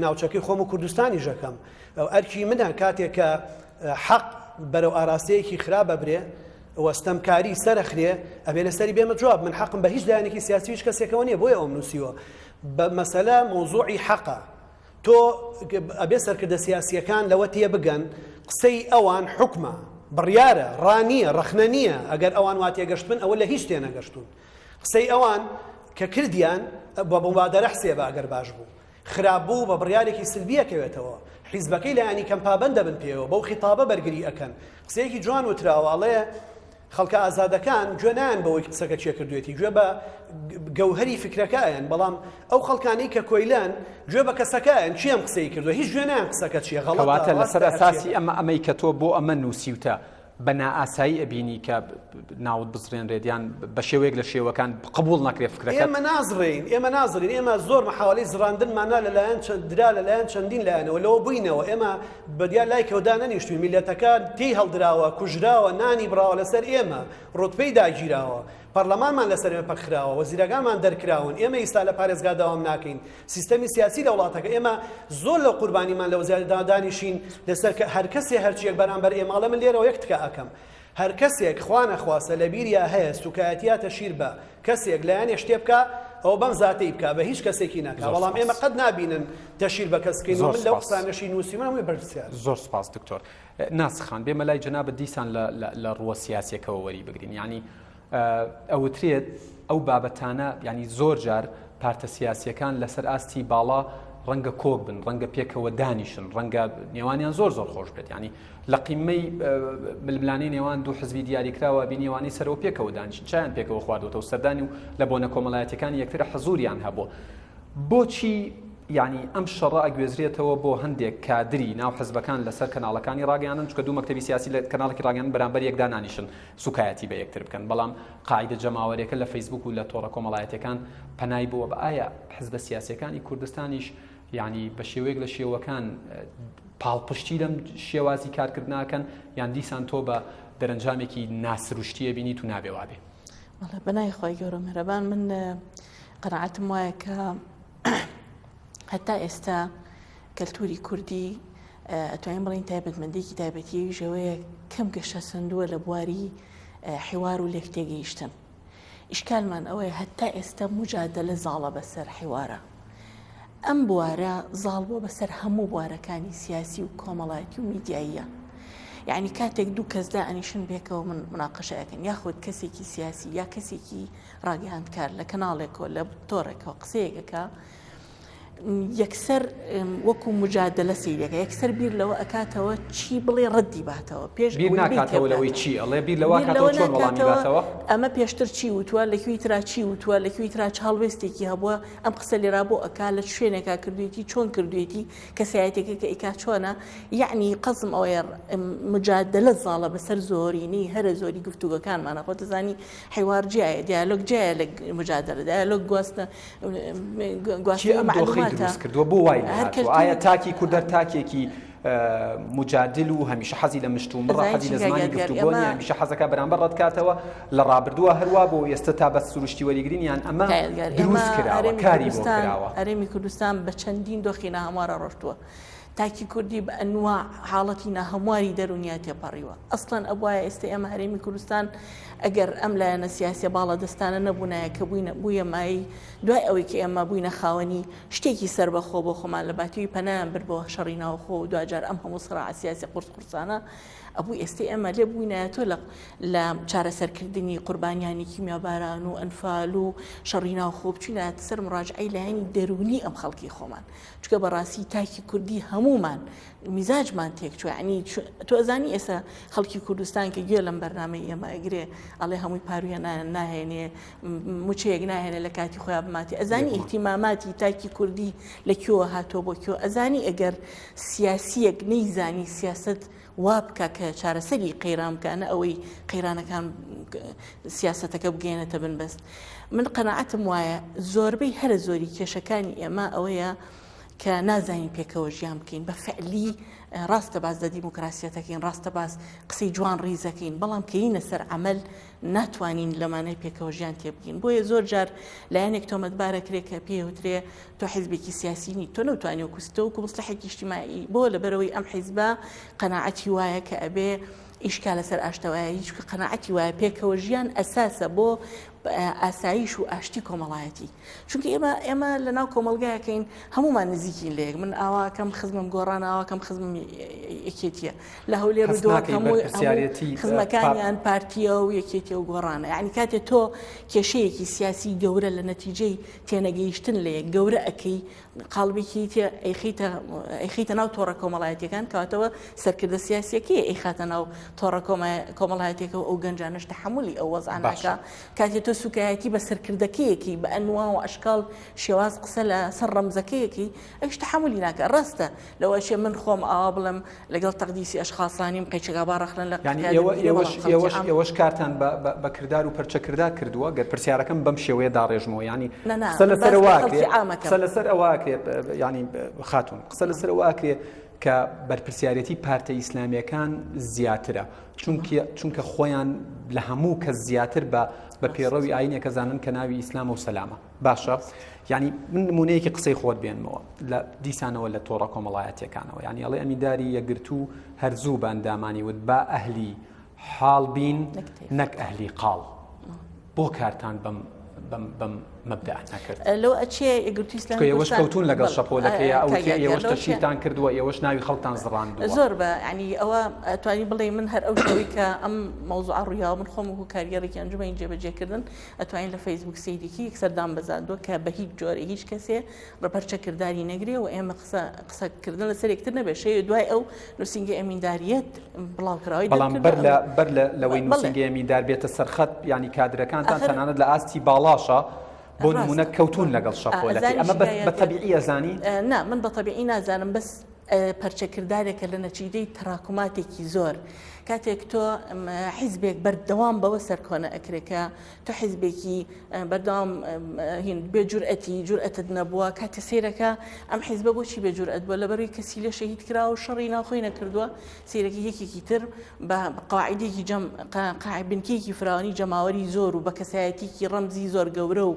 ناوچەکەی خۆم و کوردستانی ژەکەم ئەرکی منە کاتێک کە حەق بەرەو ئاراستەیەکی خراپ بەبرێ وەستەمکاری سەرخرێ ئەبێ لەسەری بێمە جواب من حەقم بە هیچ لایەنێکی سیاسی هیچ کەسێکەوە نییە بۆیە ئەوم نووسیوە بە مەسەلە مەوزوعی حەقە تۆ ئەبێ سەرکردە سیاسییەکان لەوە تێبگەن قسەی ئەوان حوکمە، بڕیارە، ڕا نییە، ڕەخنە نییە، ئەگەر ئەوان وا تێگەشتبن ئەوە لە هیچ تێنەگەشتوون. قسەی ئەوان کە کردیان بە موبادەرە حسێبە ئەگەر باش بوو. خراپ بوو بە بڕیارێکی سلبی ئەکەوێتەوە. حیزبەکەی لایەنی کەم پابەند دەبن پێیەوە، بەو خیتابە بەرگری ئەکەن. قسەیەکی جوان وتراوە ئەڵێ، خەڵکە ئازادەکان گوێ نایەن بەوەی قسەکە کێ کردوێتی گوێ بە گەوهەری فکرەکە ئەیەن بەڵام ئەو خەڵکانەی کە کۆیلەن گوێ بە کەسەکە ئەیەن کێ ئەم قسەی کردووە هیچ گوێ نایەن قسەکە چییە غەڵەتە کەواتە لەسەر ڕاستە ئەساسی هەرچییە ئەمە ئەمەی کە تۆ بۆ ئەمە نووسیوتە بە نائاسایی ئەبینی کە ناوت بزڕێنرێت یان بە شێوەیەک لە شێوەکان قبوڵ نەکرێت فکرەکەت؟ ئێمە نازڕێین ئێمە نازڕین ئێمە زۆر محاوەلەی زڕاندنمان نا لەلایەن چەند درا لەلایەن چەندین لایەنەوە لەوە بووینەوە ئێمە بەدیار لایکەوە دانەنیشتوین میللەتەکە تێی هەڵدراوە کوژراوە نانی بڕاوە لەسەر ئێمە ڕوتبەی داگیراوە پەرلەمانمان لەسەر ئێمە پەکخراوە وەزیرەکانمان دەرکراون ئێمە ئیستا لە پارێزگا داوام ناکەین سیستەمی سیاسی لە وڵاتەکە ئێمە زۆر لەو قوربانیمان لەوە زیاتر دانیشین لەسەر کە هەر کەسێ هەرچیەک بەرامبەر ئێمە ئەڵێ من لێرەوە یەک تکا ئەکەم هەر کەسێک خوا نەخواستە لە بیریا هەیە سوکایەتیا تەشیر بە کەسێک لایەنێ شتێ بکا ئەوە بەم زاتەی بکا بە هیچ کەسێکی نەکا زۆر بەڵام ئێمە سپاس. قەت نابینن تەشیر بە کەس بکەین و زۆر من لەو سپاس. قسانەشی نووسیومە هەمووی بەرپرسیارم. زۆر سپاس دکتۆر ناسخ خان بێمە لای جەنابت دیسان لە لە لە ڕووە سیاسیەکەوە وەری بگرین یانی ئەوترێت ئەو بابەتانە یانی زۆر جار پارتە سیاسیەکان لەسەر ئاستی باڵا ڕەنگە کۆک بن ڕەنگە پێکەوە دانیشن ڕەنگە نێوانیان زۆر زۆر خۆش بێت ینی لە قیمەی ململانێی نێوان دوو حزبی دیاریکراوە بینی ئەوانەی سەرەوە پێکەوە دانیشتن چایان پێکەوە خواردوەتەوە سەردانی و لە بۆنە کۆمەڵایەتیەکانی یەکتر حزوریان هەبووە بۆچی یعنی ئەم شەڕە ئەگوێزرێتەوە بۆ هەندێک کادری ناو حزبەکان لەسەر کەناڵەکانی ڕاگەیاندن چونکە دوو مەکتەبی سیاسی لە کەناڵێکی ڕاگەیاندن بەرامبەر یەکدا نانیشن سوکایەتی بە یەکتر بکەن بەڵام قاعیدە جەماوەرێکە لە فەیسبوک و لە تۆڕە کۆمەڵایەتیەکان پەنای بۆ بە ئایا حزبە سیاسیەکانی کوردستانیش یعنی بە شێوەیەک لە شێوەکان پاڵپشتی لەم شێوازی کارکردنە ئەکەن یان دیسان تۆ بە دەرەنجامێکی ناسروشتی ئەبینیت و نابێ وابێ؟ بەڵێ بەناوی خوای گەورە و میهرەبان من قەناعەتم وایە کە هەتا ئێستا کەلتوری کوردی ئەتوانین بڵین تایبەتمەندێکی تایبەتیەویش ئەوەیە کەم گەشەسەندووە لە بواری حیوار و لێک تێگەیشتن ئیشکالمان ئەوەیە هەتا ئێستا موجادەلە زاڵە بەسەر حیوارە. ئەم بوارە زاڵ بووە بەسەر هەموو بوارەکانی سیاسی و کۆمەڵایەتی و میدیاییە. یعنی کاتێک دوو کەس دائەنیشن پێکەوە من مناقەشە ئەکەن یاخود کەسێکی سیاسی یا کەسێکی ڕاگەیاندکار لە کەناڵێکەوە لە تۆڕێکەوە قسەیەکەکە یەکسەر وەکو مجادلە سەیرەکە یەکسەر بیر لەوە ئەکاتەوە چی بڵێ ڕەدی باتەوە پێش بیر ناکاتەوە لەوەی چی ئەڵێ بیر لەوە کاتەوە چۆن وەڵامی باتەوە ئەمە پێشتر چی وتووە لە کوێی ترا چی وتووە لە کوێی ترا چ هەڵوێستێکی هەبووە ئەم قسە لێرا بۆ ئەکا لە چ شوێنێکا کردوێتی چۆن کردوێتی کەسایەتێکە کە ئیکا چۆنە یعنی قەزم ئەوەیە مجادلە زاڵە بەسەر زۆرینەی هەرە زۆری گفتوگۆکانمانە خۆ دەزانی حیوار جیایە دیالۆگ جیایە لە مجادلە دیالۆگ گواستنە کێ ئەم دۆخەی دروست کردووە بۆ وای لێهاتووە ئایا تاکی کورد هەر تاکێکی مجادل و هەمیشە حەزی لە مشتومڕە حەزی لە زمانی گفتوگۆ نییە هەمیشە حەزەکە بەرامبەر ڕەتکاتەوە لە ڕابردووە هەروا بۆ ئێستا تا بە سروشتی وەریگرین یان ئەمە دروست کراوە کاری بۆ کراوە هەرێمی کوردستان بە چەندین دۆخی ناهەموارە ڕۆشتووە. تاکی کوردی بە ئەنواع حاڵەتی ناهەمواری دەروونیا تێپەڕیوە. ئەسڵەن ئەبوایە ئێستە ئێمە هەرێمی کوردستان ئەگەر ئەم لایەنە سیاسیە باڵادەستانە نەبوونایە کە بووینە بوویە مایەی دوای ئەوەی کە ئێمە بووینە خاوەنی شتێکی سەربەخۆ بۆ خۆمان لە باتیوی پەنایان برد بۆ شەڕی ناوخۆ و دواجار ئەم هەموو سڕاعە سیاسی قورس قورسانە ئەبوو ئێستە ئێمە لێ بووینایەتۆ لە لە چارەسەرکردنی قوربانیانی کیمیاباران و ئەنفال و شەڕی ناوخۆ بچوینایەتە سەر مڕاجعەی لایەنی دەروونی ئەم خەڵکی خۆمان چونکە بەڕاستی تاکی کوردی هەموومان میزاجمان تێکچوە ینی تۆ ئەزانی ئێستا خەڵکی کوردستان کە گوێ لەم بەرنامەی ئێمە ئەگرێ ئەڵێ هەمووی پارویە ناهێنێ موچەیەک ناهێنێ لە کاتی خۆیان بماتی ئەزانی ئیهتیماماتی تاکی کوردی لە کوێوە هاتووە بۆ کوێ ئەزانی ئەگەر سیاسیەک نەیزانی سیاست وا بکە کە چارەسەری قەیران بکە نە ئەوەی قەیرانەکان سیاسەتەکە بگەێنێتە بنبەست من قەنەعەتم وایە زۆربەی هەرە زۆری کێشەکانی ئێمە ئەوەیە کە نازانین پێکەوە ژیان بکەین بە فعلی ڕاستە باز لە دیموکراسیەتەکەین ڕاستە باز قسەی جوان ڕیزەکەین بەڵام کەینە سەر عمل ناتوانین لەمانای پێکەوە ژیان تێبگین بۆیە زۆر جار لایەنێک تۆمەتبارەکرێ کە پێوترێ تۆ حیزبێکی سیاسی نیت تۆ نەوتوانی وەکو ستە وەکو مصلحێکی ئیجتیماعی بۆ لەبەرەوەی ئەم حیزبە قەناعەتی وایە کە ئەبێ ئیشکا لەسەر ئاشتەوایە هیچ قەناعەتی وایە پێکەوە ژیان ئەساسە بۆ ئاسایش و ئاشتی کۆمەڵایەتی چونکە ئێمە ئێمە لە ناو کۆمەلگایەکەین هەمومان نزیکین لە یەک من ئاواکەم خزمم گۆڕان ئاواکەم خزمم یەکێتیە لە هەولێر و دۆک هەموو خزمەکانیان پارتیە و یەکێتیە و گۆڕانە یعنی کاتێ تۆ کێشەیەکی سیاسی گەورە لە نەتیجەی تێنەگەیشتن لە یەک گەورە ئەکەی قاڵبێکی تێ ئەیخەیتە ئەیخەیتە ناو تۆڕە کۆمەڵایەتیەکان کەواتەوە سەرکردە سیاسیەکەی ئەیخاتە ناو تۆڕە کۆمەڵایەتیەکە و ئەو گەنجانەش تەحەمولی ئەو وەزعە ناکا کاتێ تۆ سوکایەتی بە سەرکردەکەیەکی بە ئەنوا و ئەشکاڵ شێواز قسە لە سەر ڕەمزەکەیەکی ئەویش تەحەمولی ناکا ڕاستە لەوە ئەچێ من خۆم ئاوا بڵێم لەگەڵ تەقدیسی ئەشخاسانیم قەیچەکا با ڕەخنە لە یانی قیادە ئێوە بگیرێ ئێوەش بەڵام خەڵکی ئێوەش عام ئێوەش کارتان بە بە بە کردار و پەرچەکردار کردووە گەر پرسیارەکەم بەم شێوەیە داڕێژمەوە یانی نا نا قسە من لەسەر باس ئەوە لە ئەکرێ خەڵکی عام ئەکەم قسە لەسەر ئەوە ئەکرێ یانی خاتوون قسە لەسەر ئەوە ئەکرێ کە بەرپرسیارێتی پارتە ئیسلامیەکان زیاترە چونکە چونکە خۆیان لە هەموو کەس زیاتر بە بە پێڕەوی ئاینێکە زانن کە ناوی ئیسلامە و سەلامە باشە یعنی من نمونەیەکی قسەی خۆت بێنمەوە لە دیسانەوە لە تۆڕە کۆمەڵایەتیەکانەوە یعنی ئەڵێ ئەمینداری یەکگرتوو هەر زوو بە ئەندامانی وت با ئەهلی حاڵ بین نەک ئەهلی قاڵ بۆ کارتان بەم بەم بەم مەبدەع نەکرد لەو ئەچێ یەکگرتووی ئیسلامی چونکە ئێوەش کوردستان کەوتون لەگەڵ بەڵێ شەپۆلەکەی کاک ئەوترێ یادگار ئێوەش لەوە چێ تەشهیرتان کردووە ئێوەش ناوی خەڵکتان زڕاندووە زۆر بە یعنی ئەوە ئەتوانی بڵێ من هەر ئەو شەوەی کە ئەم مەوزوعە ڕوویاوە من خۆم وەکو کارگێڕێکی ئەنجومەنی جێبەجێکردن ئەتوانین لە فەیسبوک سەیریکی یەکسەر دامبەزاندووە کە بە هیچ جۆرێ هیچ کەسێ ڕپەرچە کرداری نەگرێ و ئێمە قسە قسەکردن لەسەر یەکتر نەبێ شەوێ دوای ئەو نووسینگەی ئەمینداریەت بڵاوکراوەی بەڵام دەرکردووە بەر لە ئەمە بەر لە لەوەی بەڵێ نووسینگەی ئەمیندار بێتە سەرخەت یانی کادرەکانتان ئاخر تەنانەت لە ئاستی باڵاشا بۆ نموونە ڕاستە کەوتوون لەگەڵ ئا شەپۆلەکەی ئەزانی ئەمە بە شکایەت بە تەبیعی ئەزانی؟ نا من بە تەبیعی نازانم بەس پەرچەکردارێکە لە نەتیجەی تەراکوماتێکی زۆر کاتێک تۆ حیزبێک بەردەوام بەوە سەرکۆنە ئەکرێ کە تۆ حیزبێکی بەردەوام هین بێ جورئەتی جورئەتت نەبووە کاتێ سەیرەکە ئەم حیزبە بۆچی بێ جورئەت بووە لەبەروی کەسی لێ شەهید کراوە و شەڕی ناوخۆی نەکردووە سەیرەکە یەکێکی تر بە قاعدێکی جەم بنکەیەکی فراوانی جەماوەری زۆر و بە کەسایەتیکی ڕەمزی زۆر گەورە و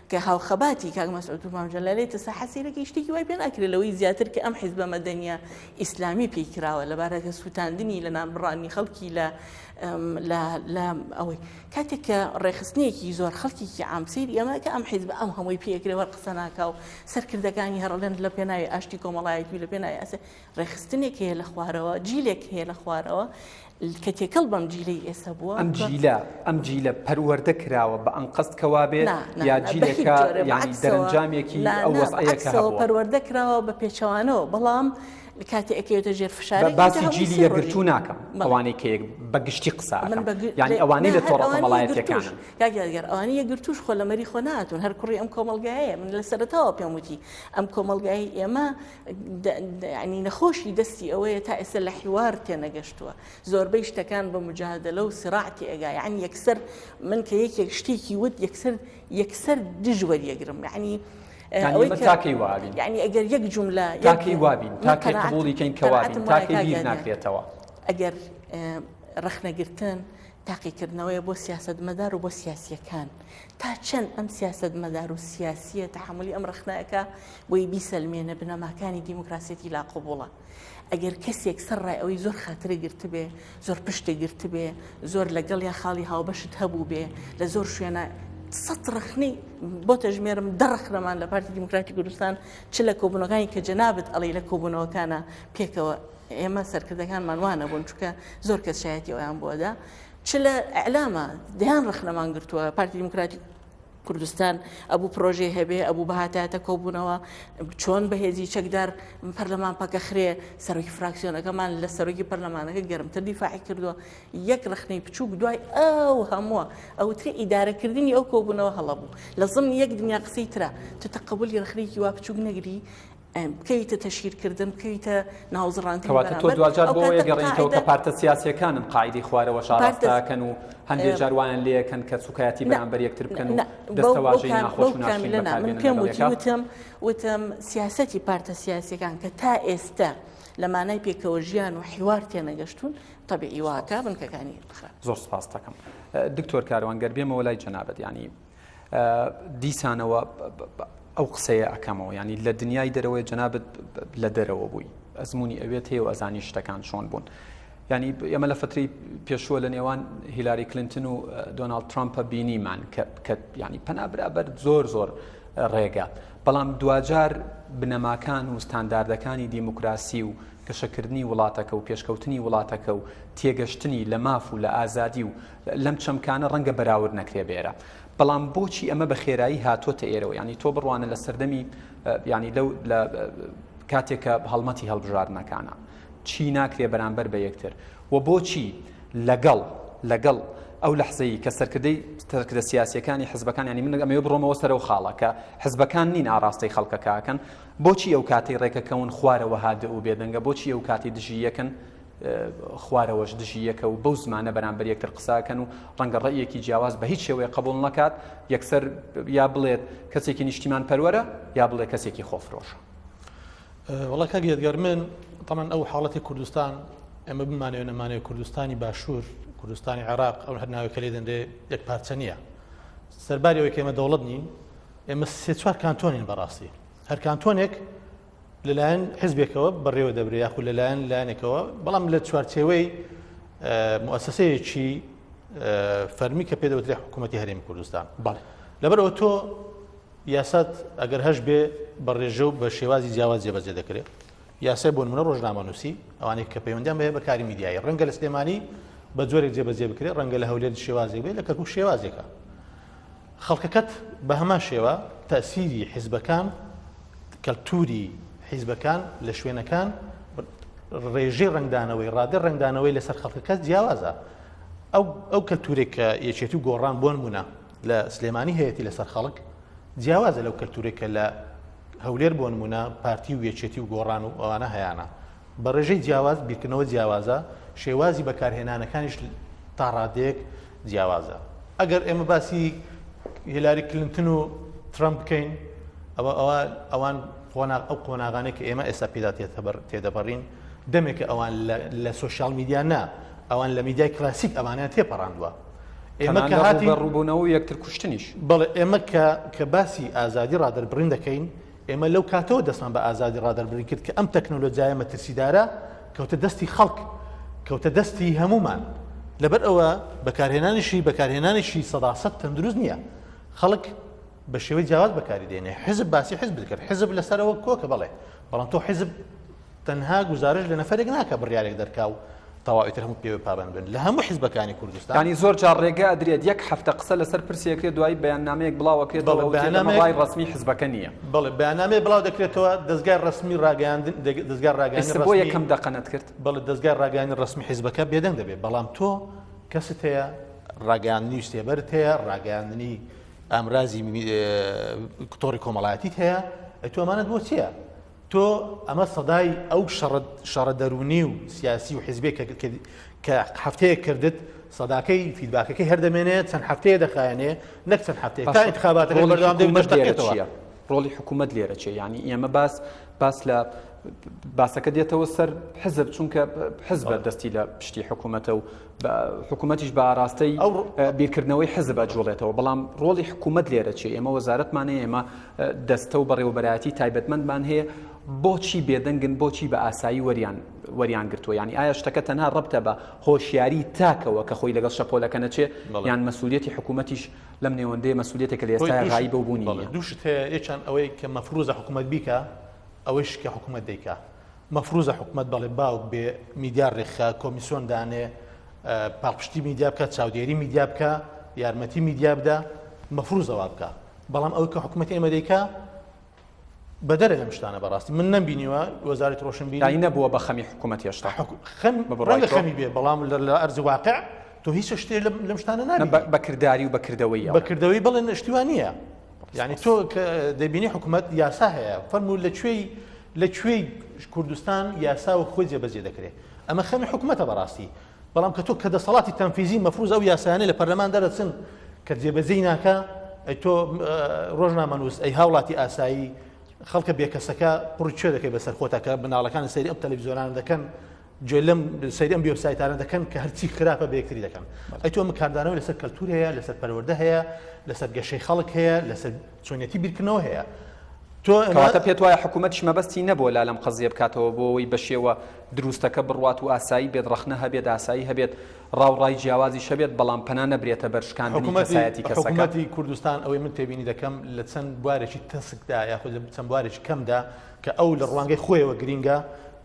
کە هاوخەباتی کاک مەسعود و مام جەلال لێتە ساحە سەیرەکەی شتێکی وای پێ ناکرێت لەوەی زیاتر کە ئەم حیزبە مەدەنیە ئیسلامی پێی کراوە لەبارەکە سووتاندنی لە نانبڕانی خەڵکی لە لە لە ئەوەی کاتێک کە ڕێکخستنێکی زۆر خەڵکیکی عام سەیری ئەمە کە ئەم حیزب ئەم هەمووی پێکرێ وەر قسە ناکا و سەرکردەکانی هەڕڵێن لە پێناوی ئاشتی کۆمەڵایەتی و لە پێناوی ئاسە ڕێکخستنێک هەیە لە خوارەوە جیلێک هەیە لە خوارەوە کە تێکەڵ بەم جیلەی ئێستا بووە ئەم جیلە ئەم جیلە پەروەردە کراوە بە ئەنقەست کە وابێ یا جیلێکە یانی دەرەنجامێکی ئەو وەزعەیە کە هەبووە پەروەردە کراوە بە پێچەوانەوە بەڵام کاتێ ئەکەوێتە ژێر فشارێک باسی جیلی یەکگرتوو ناکەم ئەوانەی کە یەک بە گشتی قسە ئەکەم یانی ئەوانەی لە تۆڕە کۆمەڵایەتیەکانن کاک یادگار ئەوانەی یەکگرتووش خۆ لە مەری خۆ نەهاتوون هەر کوڕی ئەم کۆمەڵگایەیە من لە سەرەتاوە پێم وتی ئەم کۆمەڵگای ئێمە یعنی نەخۆشی دەستی ئەوەیە تا ئێستا لە حیوار تێنەگەشتووە زۆربەی شتەکان بە مجادلە و سراع تێئەگا یعنی یەکسەر من کە یەکێک شتێکی وت یەکسەر یەکسەر دژ وەریەگرم یعنی ئەوەی تاکەی وابین یعنی ئەگەر یەک جوملە تاکەی وابین تاکەی قبوڵی کەین کە وابین تاکەی بیر ناکرێتەوە ئەگەر. ڕەخنەگرتن تاقیکردنەوەیە بۆ سیاسەتمەدار و بۆ سیاسییەکان. تا چەند ئەم سیاسەتمەدار و سیاسییە تەحەمولی ئەم ڕەخنە ئەکا بۆی بیسەلمێنێ بنەماکانی دیموکراسیەتی لا قبوڵە. ئەگەر کەسێک سەر ڕای ئەوەی زۆر خاترە گرتبێ، زۆر پشتە گرتبێ، زۆر لەگەڵیا خاڵی هاوبەشت هەبووبێ، لە زۆر شوێنە سەد ڕەخنەی بۆتە ژمێرم دە ڕەخنەمان لە پارتی دیموکراتی کوردستان چ لە کۆبوونەکانی کە جەنابت ئەڵێی لە کۆبوونەوەکانە پێکەوە ئێمە سەرکردەکانمان وا نەبوون چونکە زۆر کەس شایەتی ئەویان بۆ دا چ لە ئیعلامە دەیان ڕەخنەمان گرتووە پارتی دیموکراتی کوردستان ئەبوو پرۆژەی هەبێ ئەبوو بەهاتایەتە کۆبوونەوە چۆن بەهێزی چەکدار پەرلەمان پەکەخرێ سەرۆکی فراکسیۆنەکەمان لە سەرۆکی پەرلەمانەکە گەرمتر دیفاعی کردووە یەک ڕخنەی بچووک دوای ئەو هەمووە ئەوترێ ئیدارەکردنی ئەو کۆبوونەوە هەڵە بوو لە زمنی یەک دنیا قسەی ترە تۆ تەقەبولی ڕخنەیەکی وا بچووک نەگری بکەویتە تەشهیرکردن، بکەویتە ناوزڕاندنی کەواتە تۆ بەرامبەر، دواجار ئەو بۆ ئەوەیە کاتە گەڕێیتەوە کە قاعیدە پارتە سیاسییەکانن قاعیدەی خوارەوەش پارتە ئاراستە ئەکەن و هەندێ جار وایان لێ ئەکەن کە سوکایەتی نا بەرامبەر یەکتر بکەن و نا بەو بەو دەستەواژەی کام ناخۆش بەو و ناشرین کامیلە نا بەکار من بێنن پێم لەگەڵ وتی یەکا. وتم وتم سیاسەتی پارتە سیاسییەکان کە تا ئێستە لە مانای پێکەوە ژیان و حیوار تێنەگەشتوون تەبیعی واکە سپاس. بنکەکانی خراپ. زۆر سپاست دەکەم. دکتۆر کاروان گەر بێمەوە لای جەنابت یانی دیسانەوە ئەو قسەیە ئەکەمەوە ینی لە دنیای دەرەوەی جەنابت لە دەرەوە بووی ئەزمموی ئەوێت هەیە و ئەزانی شتەکان چۆن بوون. ینی ئێمە لە فتری پێشووە لە نێوان هیلاری کلینتن و دۆناالد ترامپە بینیمان کە ینی پەنابرابەر زۆر زۆر ڕێگە بەڵام دواجار بنەماکان و ستانداردەکانی دیموکراسی و گەشەکردنی وڵاتەکە و پێشکەوتنی وڵاتەکە و تێگەشتنی لە ماف و لە ئازادی و لەم چەمکانە ڕەنگە بەراورد نەکرێ بێرە بەڵام بۆچی ئەمە بە خێرایی هاتۆتە ئێرەوە ینی تۆ بڕوانە لە سەردەمی ینی لەو لە کاتێک کە هەڵمەتی هەڵبژاردنەکانە چی ناکرێ بەرامبەر بە یەکتر و بۆچی لەگەڵ لەگەڵ ئەو لەحزەی کە سەرکردەی سەرکردە سیاسیەکانی حزبەکان ینی من ئەمەوێ بڕۆمەوە سەر ئەو خاڵە کە حزبەکان نین ئاراستەی خەڵکەکەکەن بۆچی ئەو کاتەی ڕێکەکەون خوارەوە هادئ و بێدەنگە بۆچی ئەو کاتی دژی یەکن خوارەوەش دژی یەکە و بەو زمانە بەرامبەر یەکتر قسە ئەکەن و ڕەنگە ڕەئیەکی جیاواز بە هیچ شێوەیەک قبوڵ نەکات یەکسەر یا بڵێت کەسێکی نیشتیمان پەروەرە یا بڵێ کەسێکی خۆفرۆشە. وەڵا کاک یادگار من تەمان ئەو حاڵەتی کوردستان ئێمە بمانەوێ نەمانەوێ کوردستانی باشوور کوردستانی عێراق ئەو هەر ناوێک کە لێ دەنرێ یەک پارچە نییە سەرباری ئەوەی کە ئێمە دەوڵەت نین ئێمە سێ چوار کانتۆنین بەڕاستی هەر کانتۆنێک لەلایەن حزبێکەوە بەڕێوە دەبرێ یاخود لەلایەن لایەنێکەوە بەڵام لە چوارچێوەی موسسەیەکی فەرمی کە پێدەوترێ حکوومەتتی هەرێمی کوردستان بەڵێ لەبەرەوە تۆ یاسات ئەگەر هەش بێ بە ڕێژە و بە شێوازی جیاواز جێبەجێ دەکرێت یاسای بۆ نمونە ڕۆژنامەنووسی ئەوانەی کە پەیوەندیان بەیە بە کاری میدیایی ڕەنگە لە سلێمانی بە جۆرێک جێبەجێ بکرێت ڕەنگە لە هەولێر شێوازێک بێت لە کەرکوک شێوازێکە خەڵکەکەت بە هەمان شێوە تەئسیری حیزبەکان، کەلتوری حیزبەکان لە شوێنەکان، ڕێژەی ڕەنگدانەوەی، ڕادەی ڕەنگدانەوەی لەسەر خەڵکەکە جیاوازە. ئەو ئەو کەلتورێک کە یەکێتی و گۆڕان بۆ نمونە لە سلێمانی هەیەتی لەسەر خەڵک جیاوازە لەو کەلتورێک کە لە هەولێر بۆ نمونە پارتی و یەکێتی و گۆڕان و ئەوانە هەیانە. بە ڕێژەی جیاواز بیرکردنەوە جیاوازە، شێوازی بەکارهێنانەکانیش تا ڕادەیەک جیاوازە. ئەگەر ئێمە باسی هیلاری کلنتن و ترەمپ بکەین، ئەوە ئەوە ئەوان قۆناغ ئەو قۆناغانەی کە ئێمە ئێستا پێدا تێدەپەڕین، دەمێکە ئەوان لە سۆشیال میدیا نا، ئەوان لە میدیای کلاسیک ئەوانیان تێپەڕاندووە. ئێمە کە هاتین ڕووبەڕووبوونەوە و یەکتر کوشتنیش. بەڵێ ئێمە کە کە باسی ئازادی ڕادەربڕین دەکەین، ئێمە لەو کاتەوە دەستمان بە ئازادی ڕادەربڕین کرد کە ئەم تەکنۆلۆجیایە مەترسیدارە کەوتە دەستی خەڵک، کەوتە دەستی هەموومان. لەبەر ئەوە بەکارهێنانیشی بەکارهێنانێکی سەداسەد تەندروست نییە. خەڵک بە شێوەی جیاواز بەکاری دێنێ. حزب باسی حزب کرد، حزب لەسەرەوە کۆکە بەڵێ، بەڵام تۆ حزب تەنها گوزارش لە نەفەرێک ناکا بڕیارێک دەرکا و تەواو ئیتر هەموو پێوەی پابەند بن لە هەموو حزبەکانی کوردستان. یانی زۆر جار ڕێگە ئەدرێت یەک هەفتە قسە لەسەر پرسێ ئەکرێت دوایی بەیاننامەیەک بڵاو ئەکرێتەوە بەڵێ ئەوترێت ئەمە بەیاننامەیەک ڕای ڕەسمی حزبەکە نییە. بەڵێ بەیاننامەیەک بڵاو دەکرێتەوە دەزگای ڕەسمی ڕاگەیاندن دەزگای ڕاگەیاندنی ئێستا بۆ ڕەسمی یەکەم دەقە نەتکرد؟ بەڵێ دەزگای ڕاگەیاندنی ڕەسمی حزبەکە بێدەنگ دەبێت بەڵام تۆ کەست هەیە ڕاگەیاندنی سێبەرت هەیە ڕاگەیاندنی ئامرازی تۆڕی کۆمەڵایەتیت هەیە ئەی تۆ ئەمانەت بۆ چییە؟ تۆ ئەمە سەدای ئەو شەڕە شەڕە دەروونی و سیاسی و حیزبیە کە کە کە هەفتەیەک کردت سەداکەی فیدباکەکەی هەر دەمێنێ چەند هەفتەیە دەخایەنێ نەک چەند هەفتەیە تا باشە ئینتخاباتەکەش ڕۆڵی بەردەوام دەبێت حکوومەت لێرە دەشتەقێتەوە. چییە؟ ڕۆڵی حکوومەت لێرە چییە؟ یانی ئێمە باس باس لە. باسەکە دێتەوە سەر حزب چونکە حزب دەستی لە پشتی حکوومەتە و حکوومەتیش بە ئاراستەی بیرکردنەوەی حزب ئەجوڵێتەوە بەڵام ڕۆڵی حکوومەت لێرە چیە ئێمە وەزارەتمان هەیە ئێمە دەستە و بەڕێوەبەرایەتی تایبەتمەندمان هەیە بۆچی بێدەنگن بۆچی بە ئاسایی وەریان وەریان گرتووە یعنی ئایا شتەکە تەنها ڕەبتە بە هۆشیاری تاکەوە کە خۆی لەگەڵ شەپۆلەکە نەچێ یان مەسولیەتی حکوومەتیش لەم نێوەندەیە مەسولیەتێکە لە ئێستا غایبە و بوونی نییە. دوو شت هەیە یەکیان ئەوەی کە مەفروزە حکوومەت بیکا ئەوەیش کە حکوومەت دەیکا مەفروزە حکومەت بەڵێ باوک بێ میدیا ڕێکخا کۆمیسیۆن دانێ پاڵپشتی میدیا بکە چاودێری میدیا بکە یارمەتی میدیا بدا مەفروزە وا بکە بەڵام ئەوەی کە حکومەتی ئێمە دەیکا بەدەرە لەم شتانە بەڕاستی من نەمبینیوە وەزارەتی ڕۆشنبیری یانی نەبووە بە خەمی حکومەت هێشتا خەم ڕەنگە خەمی بێ بەڵام لە ئەرزی واقع تۆ هیچ شتێ لەم شتانە نابینی بە کرداری و بە کردەوەی بە کردەوەی بڵێن شتی وا نییە یعنی تۆ کە دەبینی حکوومەت یاسا هەیە فەرموو لە کوێی لە کوێی کوردستان یاسا وەک خۆی جێبەجێ دەکرێت ئەمە خەمی حکوومەتە بەڕاستی بەڵام کە تۆ کە دەسەڵاتی تەنفیزی مەفروز ئەو یاسایانە لە پەرلەمان دەرەچن کە جێبەجێی ناکا ئەی تۆ ڕۆژنامەنووس ئەی هاوڵاتی ئاسایی خەڵکە بێکەسەکە پڕی کوێ دەکەی بەسەر خۆتا کە مناڵەکان سەیری ئەم تەلەڤیزیۆنانە دەکەن گوێ لەم سەیری ئەم وێبسایتانە دەکەن کە هەرچی خراپە بە یەکتری دەکەن ئەی تۆ ئەمە کاردانەوەی لەسەر کەلتور هەیە لەسەر پەروەردە هەیە لەسەر گەشەی خەڵک هەیە لەسەر چۆنیەتی بیرکردنەوە هەیە تۆ کەواتە پێت وایە حکوومەتیش مەبەستی نەبووە لا لەم قەزیە بکاتەوە بۆ ئەوەی بە شێوە دروستەکە بڕوات و ئاسایی بێت ڕەخنە هەبێت ئاسایی هەبێت ڕا و ڕای جیاوازیش هەبێت بەڵام پەنا نەبرێتە بەر شکاندنی کەسایەتی کەسەکە. حکوومەتی کوردستان ئەوەی من تێبینی دەکەم لە چەند بوارێکی تەسکدا یاخود لە چەند بوارێکی کەمدا کە ئەو لە ڕوانگەی خۆیەوە گرینگە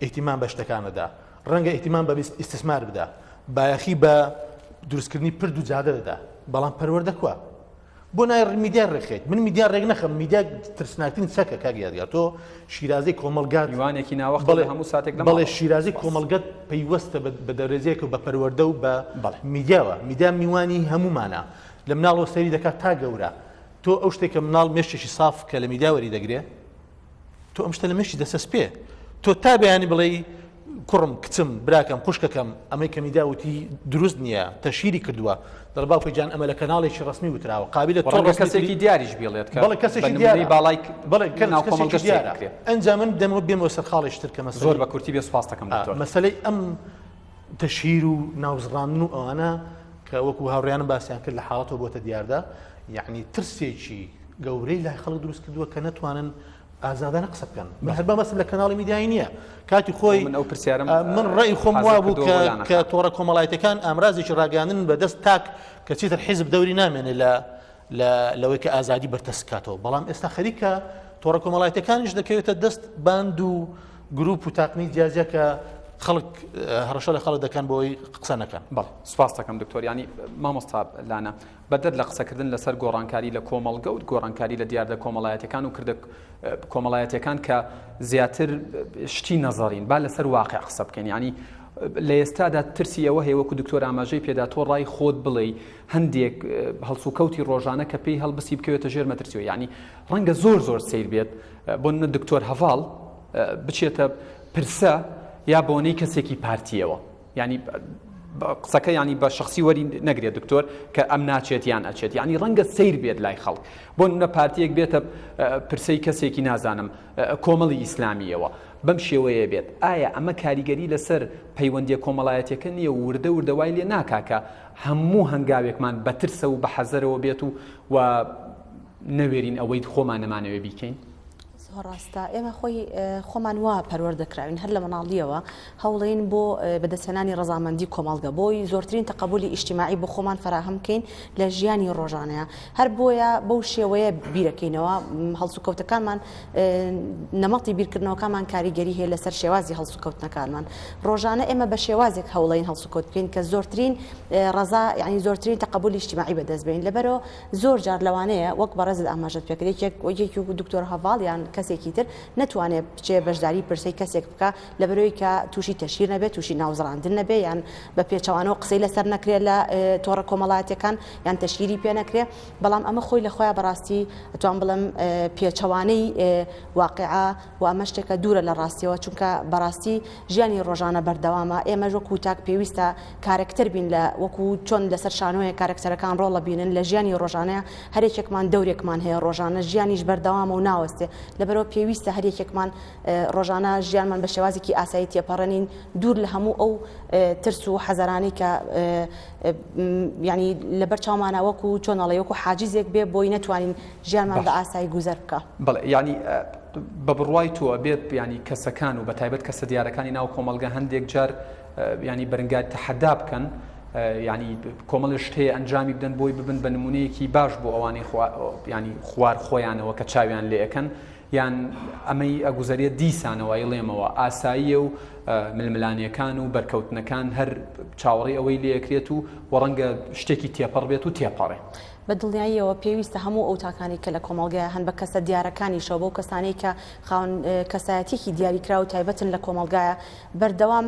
ئیهتیمام بە شتەکان دەدا ڕەنگە ئیهتیمام بە ئیستیسمار بدا بایەخی بە دروستکردنی پرد و جادە دەدا بەڵام پەروەردە کوا بۆ نای میدیا ڕێکخەیت من میدیا ڕێک نەخەم میدیا ترسناکترین چەکە کاک یادگار تۆ شیرازەی کۆمەڵگات میوانێکی ناوەخت بەڵێ هەموو ساتێک لە بەڵێ شیرازەی کۆمەڵگەت پەیوەستە بە دەرەجەیەک و بە پەروەردە و بە میدیاوە میدیا میوانی هەموومانە لە مناڵەوە سەیری دەکات تا گەورە تۆ ئەو شتێک کە مناڵ مێشکێکی ساف کە لە میدیا وەری دەگرێ تۆ ئەم شتە لە مێشکی دەسەسپێ تۆ تا بەیانی بڵێی کوڕم کچم براکەم خوشکەکەم ئەمەی کە میدیا وتی دروست نییە تەشیری کردووە دەڵێ باوکە گیان ئەمە لە کەناڵێکی ڕەسمی وتراوە قابلە تۆ ڕەنگە کەسێکی دیاریش بیڵێت کە بەڵێ کەسێکی دیارە باڵای بەڵێ ناو کۆمەڵگە دیارە ئەنجا من دەمەوە بێمەوە سەر خاڵێکی تر کە مەسەلەی زۆر بە کورتی بێ سوپاس دەکەم دکتۆر مەسەلەی ئەم تەشهیر و ناوزڕاندن و ئەوانە کە وەکو هاوڕێیانم باسیان کرد لە حاڵەتەوە بۆتە دیاردە یعنی ترسێکی گەورەی لای خەڵک دروست کردووە کە نەتوانن ئازادانە قسە بکەن من هەر مەبەستم لە کەناڵی میدیایی نییە کاتی خۆی من ئەو پرسیارم من ڕێی خۆم وا بوو کە کە تۆڕە کۆمەڵایەتەکان ئامرازێکی ڕاگەیاندن بەدەست تاک کە چیتر حیزب دەوری نامێنێ لە لە لەوەی کە ئازادی بەرتەسک کاتەوە بەڵام ئێستا خەریکە تۆڕە کۆمەڵایەتەکانیش دەکەوێتە دەست باند و گروپ و تاقمی جیاجیا کە خەڵک هەڕەشە لە خەڵک دەکەن بۆی قسە نەکەن بەڵێ سپاس دەکەم دکتۆر ینی مامۆستا لانە بەدەر لە قسەکردن لەسەر گۆڕانکاری لە کۆمەڵگە و گۆڕانکاری لە دیاردە کۆمەڵایەتیەکان و کردە کۆمەڵایەتیەکان کە زیاتر شتی نەزەرین با لەسەر واقع قسە بکەین ینی لە ئێستادا ترسی ئەوە هەیە وەکو دکتۆر ئاماژەی پێدا تۆ ڕای خۆت بڵێی هەندێک هەڵسوکەوتی ڕۆژانە کە پێی هەڵبسی بکەوێتە ژێر مەترسیەوە یعنی ڕەنگە زۆر زۆر سیر بێت بۆ نمونە دکتۆر هەڤاڵ بچێتە پرسە یا بۆنەی کەسێکی پارتیەوە یانی قسەکە ینی بە شخصی وەری نەگرێت دکتۆر کە ئەم ناچێت یان ئەچێت یعنی ڕەنگە سیر بێت لای خەڵک بۆ نمونە پارتیەک بێتە پرسەی کەسێکی نازانم کۆمەڵی ئیسلامیەوە بەم شێوەیە بێت ئایا ئەمە کاریگەری لەسەر پەیوەندیە کۆمەڵایەتەکە نییە و وردە وردە وای لێ ناکاکە هەموو هەنگاوێکمان بە ترسە و بە حەزەرەوە بێت و و نەوێرین ئەوەی خۆمان نەمانەوێ بیکەین؟ زۆر ڕاستە ئێمە خۆی خۆمان وا پەروەردە کراوین هەر لە مناڵیەوە هەوڵین بۆ بەدەستهێنانی ڕەزامەندی کۆمەڵگە بۆی زۆرترین تەقەبولی ئیجتیماعی بۆ خۆمان فەراهەم بکەین لە ژیانی ڕۆژانەیە هەر بۆیە بەو شێوەیە بیرەکەینەوە هەڵسوکەوتەکانمان نەمەڵی بیرکردنەوەکانمان کاریگەری هەیە لەسەر شێوازی هەڵسوکەوتنەکانمان ڕۆژانە ئێمە بە شێوازێک هەوڵین هەڵسوکەوت بکەین کە زۆرترین ڕەزا یعنی زۆرترین تەقەبولی ئیجتیماعی بەدەست بێنین لەبەرەوە زۆر جار لەوانەیە وەک بەڕێزت ئاماژەت پێکرد یەکێک یەکێکی وەکو دکتۆر هەڤاڵ یان کەسێکی تر نەتوانێت بچێ بەشداری پرسەی کەسێک بکا لەبەرەوەی کە تووشی تەشهیر نەبێت تووشی ناوزڕاندن نەبێ یان بە پێچەوانەوە قسەی لەسەر نەکرێت لە تۆڕە کۆمەڵایەتیەکان یان تەشهیری پێ نەکرێ بەڵام ئەمە خۆی لە خۆیان بەڕاستی ئەتوان بڵێم پێچەوانەی واقعە و ئەمە شتێکە دوورە لە ڕاستیەوە چونکە بەڕاستی ژیانی ڕۆژانە بەردەوامە ئێمەش وەکو تاک پێویستە کارەکتەر بین لە وەکو چۆن لەسەر شانۆیە کارەکتەرەکان ڕۆڵە بینن لە ژیانی ڕۆژانەیە هەرێکێکمان دەورێکمان هەیە ڕۆژانە ژیانیش بەردەوامە و ناوەستێ لەبەر. لەبەرەوە پێویستە هەر یەکێکمان ڕۆژانە ژیانمان بە شێوازێکی ئاسایی تێپەڕێنین دوور لە هەموو ئەو ترس و حەزەرانەی کە یعنی لەبەر چاومانە وەکو چۆن ئەڵێ وەکو حاجزێک بێ بۆی نەتوانین ژیانمان بە ئاسایی گوزەر بکە. بەڵێ یعنی بە بڕوای تۆ ئەبێت یعنی کەسەکان و بە تایبەت کەسە دیارەکانی ناو کۆمەڵگە هەندێک جار یعنی بەرنگار تەحەدا بکەن یعنی کۆمەڵی شت هەیە ئەنجامی بدەن بۆی ببن بە نمونەیەکی باش بۆ ئەوانەی ینی خوار خۆیانەوە کە چاویان لێ ئەکەن یان ئەمەی ئەگوزەرێت دیسانەوە ئەیڵێمەوە ئاساییە و ململانێکان و بەرکەوتنەکان هەر چاوەڕێی ئەوەی لێکرێت و و ڕەنگە شتێکی تێپەڕ بێت و تێپەڕێ. بە دڵنیاییەوە پێویستە هەموو ئەو تاکانەی کە لە کۆمەڵگەیا هەن بە کەسە دیارەکانیشەوە بەو کەسانەی کە خاوەن کەسایەتیەکی دیاریکراو و تایبەتن لە کۆمەڵگایە بەردەوام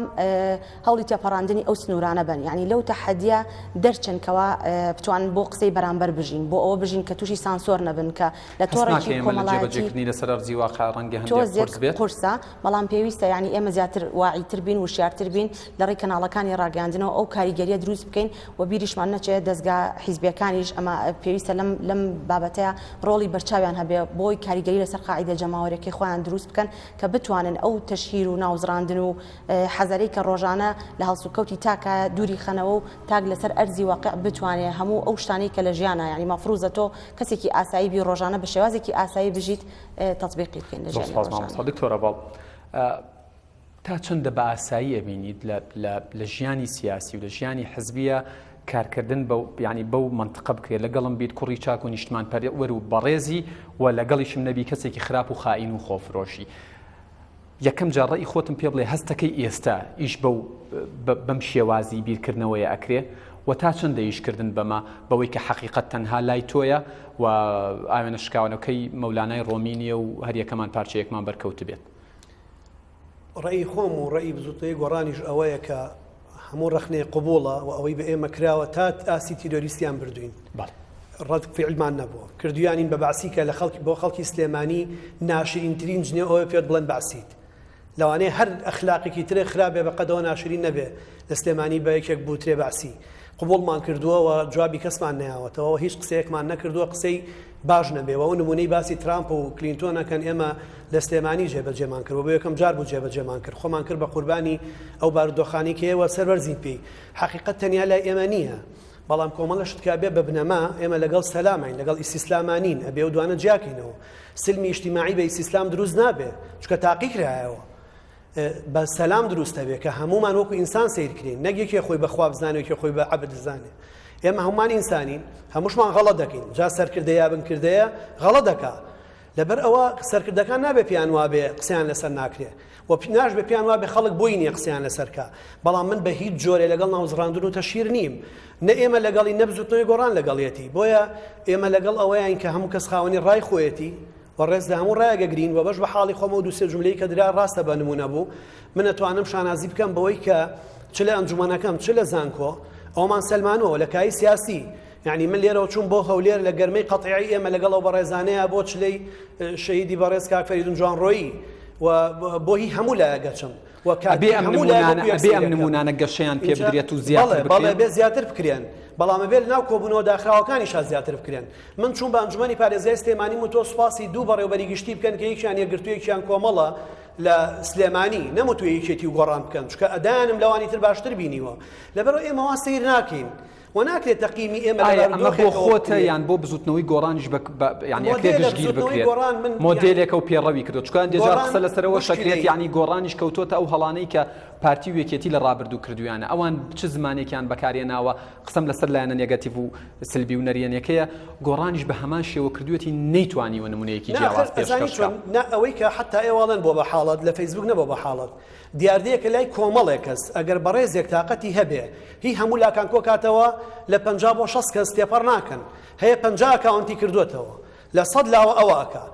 هەوڵی تێپەڕاندنی ئەو سنوورانە بن یعنی لەو تەحەدیە دەرچن کەوا بتوانن بۆ قسەی بەرامبەر بژین بۆ ئەوە بژین کە تووشی سانسۆر نەبن کە لە تۆڕێکی کۆمەڵایەتی لەسەر ئەرزی واقع ڕەنگە هەندێک قورس بێت قورسە بەڵام پێویستە یعنی ئێمە زیاتر واعیتر بین وشیارتر بین لە ڕێی کەناڵەکانی ڕاگەیاندنەوە ئەو کاریگەریە دروست بکەین و بیریشمان نەچێت دەزگا حیزبیەکانیش ئەمە پێویستە لەم لەم بابەتەیە ڕۆڵی بەرچاویان هەبێ بۆی کاریگەری لەسەر قاعیدە جەماوەرەکەی خۆیان دروست بکەن کە بتوانن ئەو تەشهیر و ناوزڕاندن و حەزەرەی کە ڕۆژانە لە هەڵسوکەوتی تاکە دووری خەنەوە و تاک لەسەر ئەرزی واقع بتوانێ هەموو ئەو شتانەی کە لە ژیانە یعنی مەفروزە تۆ کەسێکی ئاسایی بی ڕۆژانە بە شێوازێکی ئاسایی بژیت تەتبیقی بکەین لە ژیانی ڕۆژانە. دکتۆرە بەڵ تا چەندە بە ئاسایی ئەبینیت لە ژیانی سیاسی و لە ژیانی حزبیە کارکردن بە ینی بەو منطقە بکرێت لەگەڵم بیت کوڕی چاک و نیشتمان پەروەر و بەڕێزی و لەگەڵیشم نەبی کەسێکی خراپ و خائین و خۆفرۆشی یەکەم جار ڕەئی خۆتم پێ بڵێ هەستەکەی ئێستا ئیش بەو بەم شێوازی بیرکردنەوەیە ئەکرێ و تا چەندە ئیشکردن بەمە بەوەی کە حەقیقەت تەنها لای تۆیە و ئاوێنە شکاوەکەی مەولانای ڕۆمی نییە و هەریەکەمان پارچەیەکمان بەرکەوتبێت. ڕەئی خۆم و ڕەئی بزوتنەوەی گۆڕانیش ئەوەیە کە هەموو ڕەخنەیەک قبوڵە و ئەوەی بە ئێمە کراوە تا ئاستی تیرۆریستیان بردوین ڕەد فعلمان نەبووە کردویانین بە بەعسی کە لە خەڵکی بۆ خەڵکی سلێمانی ناشرینترین جنێو ئەوەیە پێت بڵێن بەعسیت لەوانەیە هەر ئەخلاقێکی ترێ خراپ بێ بەقەدەوە ناشرین نەبێ لە سلێمانی بە یەکێک بوترێ بەعسی قبوڵمان کردووە و جوابی کەسمان نەیاوەتەوە و هیچ قسەیەکمان نەکردووە قسەی باش نەبێ و ئەو نمونەی باسی ترامپ و کلینتۆن ئەکەن ئێمە لە سلێمانی جێبەجێمان کرد و بۆ یەکەم جار بوو جێبەجێمان کرد خۆمان کرد بە قوربانی ئەو بارودۆخانەی کە ئێوە سەربەرزین پێی حەقیقەت تەنیا لای ئێمە نییە بەڵام کۆمەڵە شت کە بێ بە بنەما ئێمە لەگەڵ سەلامین لەگەڵ ئیسیسلامانین ئەبێ و دوانە جیاکەینەوە سلمی ئیجتیماعی بە ئیسیسلام دروست نابێ چونکە تاقی کرایەوە بە سەلام دروست دەبێت کە هەمومان وەکو ئینسان سیر کرین نەک یەکێ خۆی بە خوا بزانێ یەکێ خۆی بە عەبد بزانێ ئێمە هەمومان ئینسانین هەمووشمان غەڵەت دەکەین جا سەرکردە یا بنکردەیە غەڵەت دەکا لەبەر ئەوە سەرکردەکان نابێ پێیان وابێ قسەیان لەسەر ناکرێ و ناشبێ پێیان وابێ خەڵک بۆی نییە قسەیان لەسەر کا بەڵام من بە هیچ جۆرێ لەگەڵ ناوزڕاندن و تەشهیر نیم نە ئێمە لەگەڵی نە بزوتنەوەی گۆڕان لەگەڵیەتی بۆیە ئێمە لەگەڵ ئەوەیان کە هەموو کەس خاوەنی ڕای خۆیەتی و ڕێز لە هەموو ڕایەک ئەگرین و بەش بە حاڵی خۆم ئەو دوو سێ جوملەی کە درا ڕاستە بە نموونە بوو من ئەتوانم شانازی بکەم بەوەی کە چ لە ئەنجومەنەکەم چ لە زانکۆ ئەومان سەلمانەوە لە کایی سیاسی یعنی من لێرەوە چوون بۆ هەولێر لە گەرمەی قەتیعی ئێمە لەگەڵ ئەو بەڕێزانەیە بۆ چلەی شەهیدی بەڕێز کاک فەریدون جوانڕۆیی و بۆ هی هەموو لایەک ئەچم و ئەبێ ئەم نموونانە ئەبێ ئەم نموونانە گەشەیان پێ بدرێت و زیاتر بکرێن بەڵێ بێ زیاتر بکرێن بەڵام ئەبێ لەناو کۆبوونەوە داخراوەکانیشا زیاتر بکرێن من چووم بە ئەنجومەنی پارێزگای سلێمانیم وتووە سوپاسی دوو بەڕێوبەری گشتی بکەن کە یەکیان یەکگرتوو یەکیان کۆمەڵە لە سلێمانی نەموتووە یەکێتی و گۆڕان بکەن چونکە ئەدایانم لەوانی تر باشتر بینیوە لەبەرئەوە ئێمە وا سەیر ناکەین و ناکرێت تەقیمی ئێمە ئایا ئەمە بۆ خۆتە یان بۆ بزوتنەوەی گۆڕانیش بە یعنی ئەکرێت گشتگیر بکرێت مۆدێلێکە و پێڕەوی کردو چونکە هەندێک جار قسە لەسەرەوە شەکرێت یعنی گۆڕانیش کەوتۆتە ئەو هەڵانەی کە پارتی و یەکێتی لە ڕابردوو کردویانە ئەوان چ زمانێکیان بەکارهێناوە قسەم لەسەر لایەنە نێگەتیڤ و سلبی و نەرێنیەکەیە، گۆڕانیش بە هەمان شێوە کردویەتی نەیتوانیوە نمونەیەکی نا ئاخر جیاواز ئەزانی پێشکەش بکا. چۆن نا ئەوەی کە حەتا ئێوە ئەڵێن بۆ بە حاڵەت لە فەیسبوک نەبوە بە حاڵەت دیاردەیەکە لای کۆمەڵێک کەس ئەگەر بەڕێزێک تاقەتی هەبێ هی هەموو لاکان کۆکاتەوە لە 50 بۆ 60 کەس تێپەڕ ناکەن هەیە 50 ئەکاونتی کردوەتەوە لە سەد لاوە ئەوە ئەکا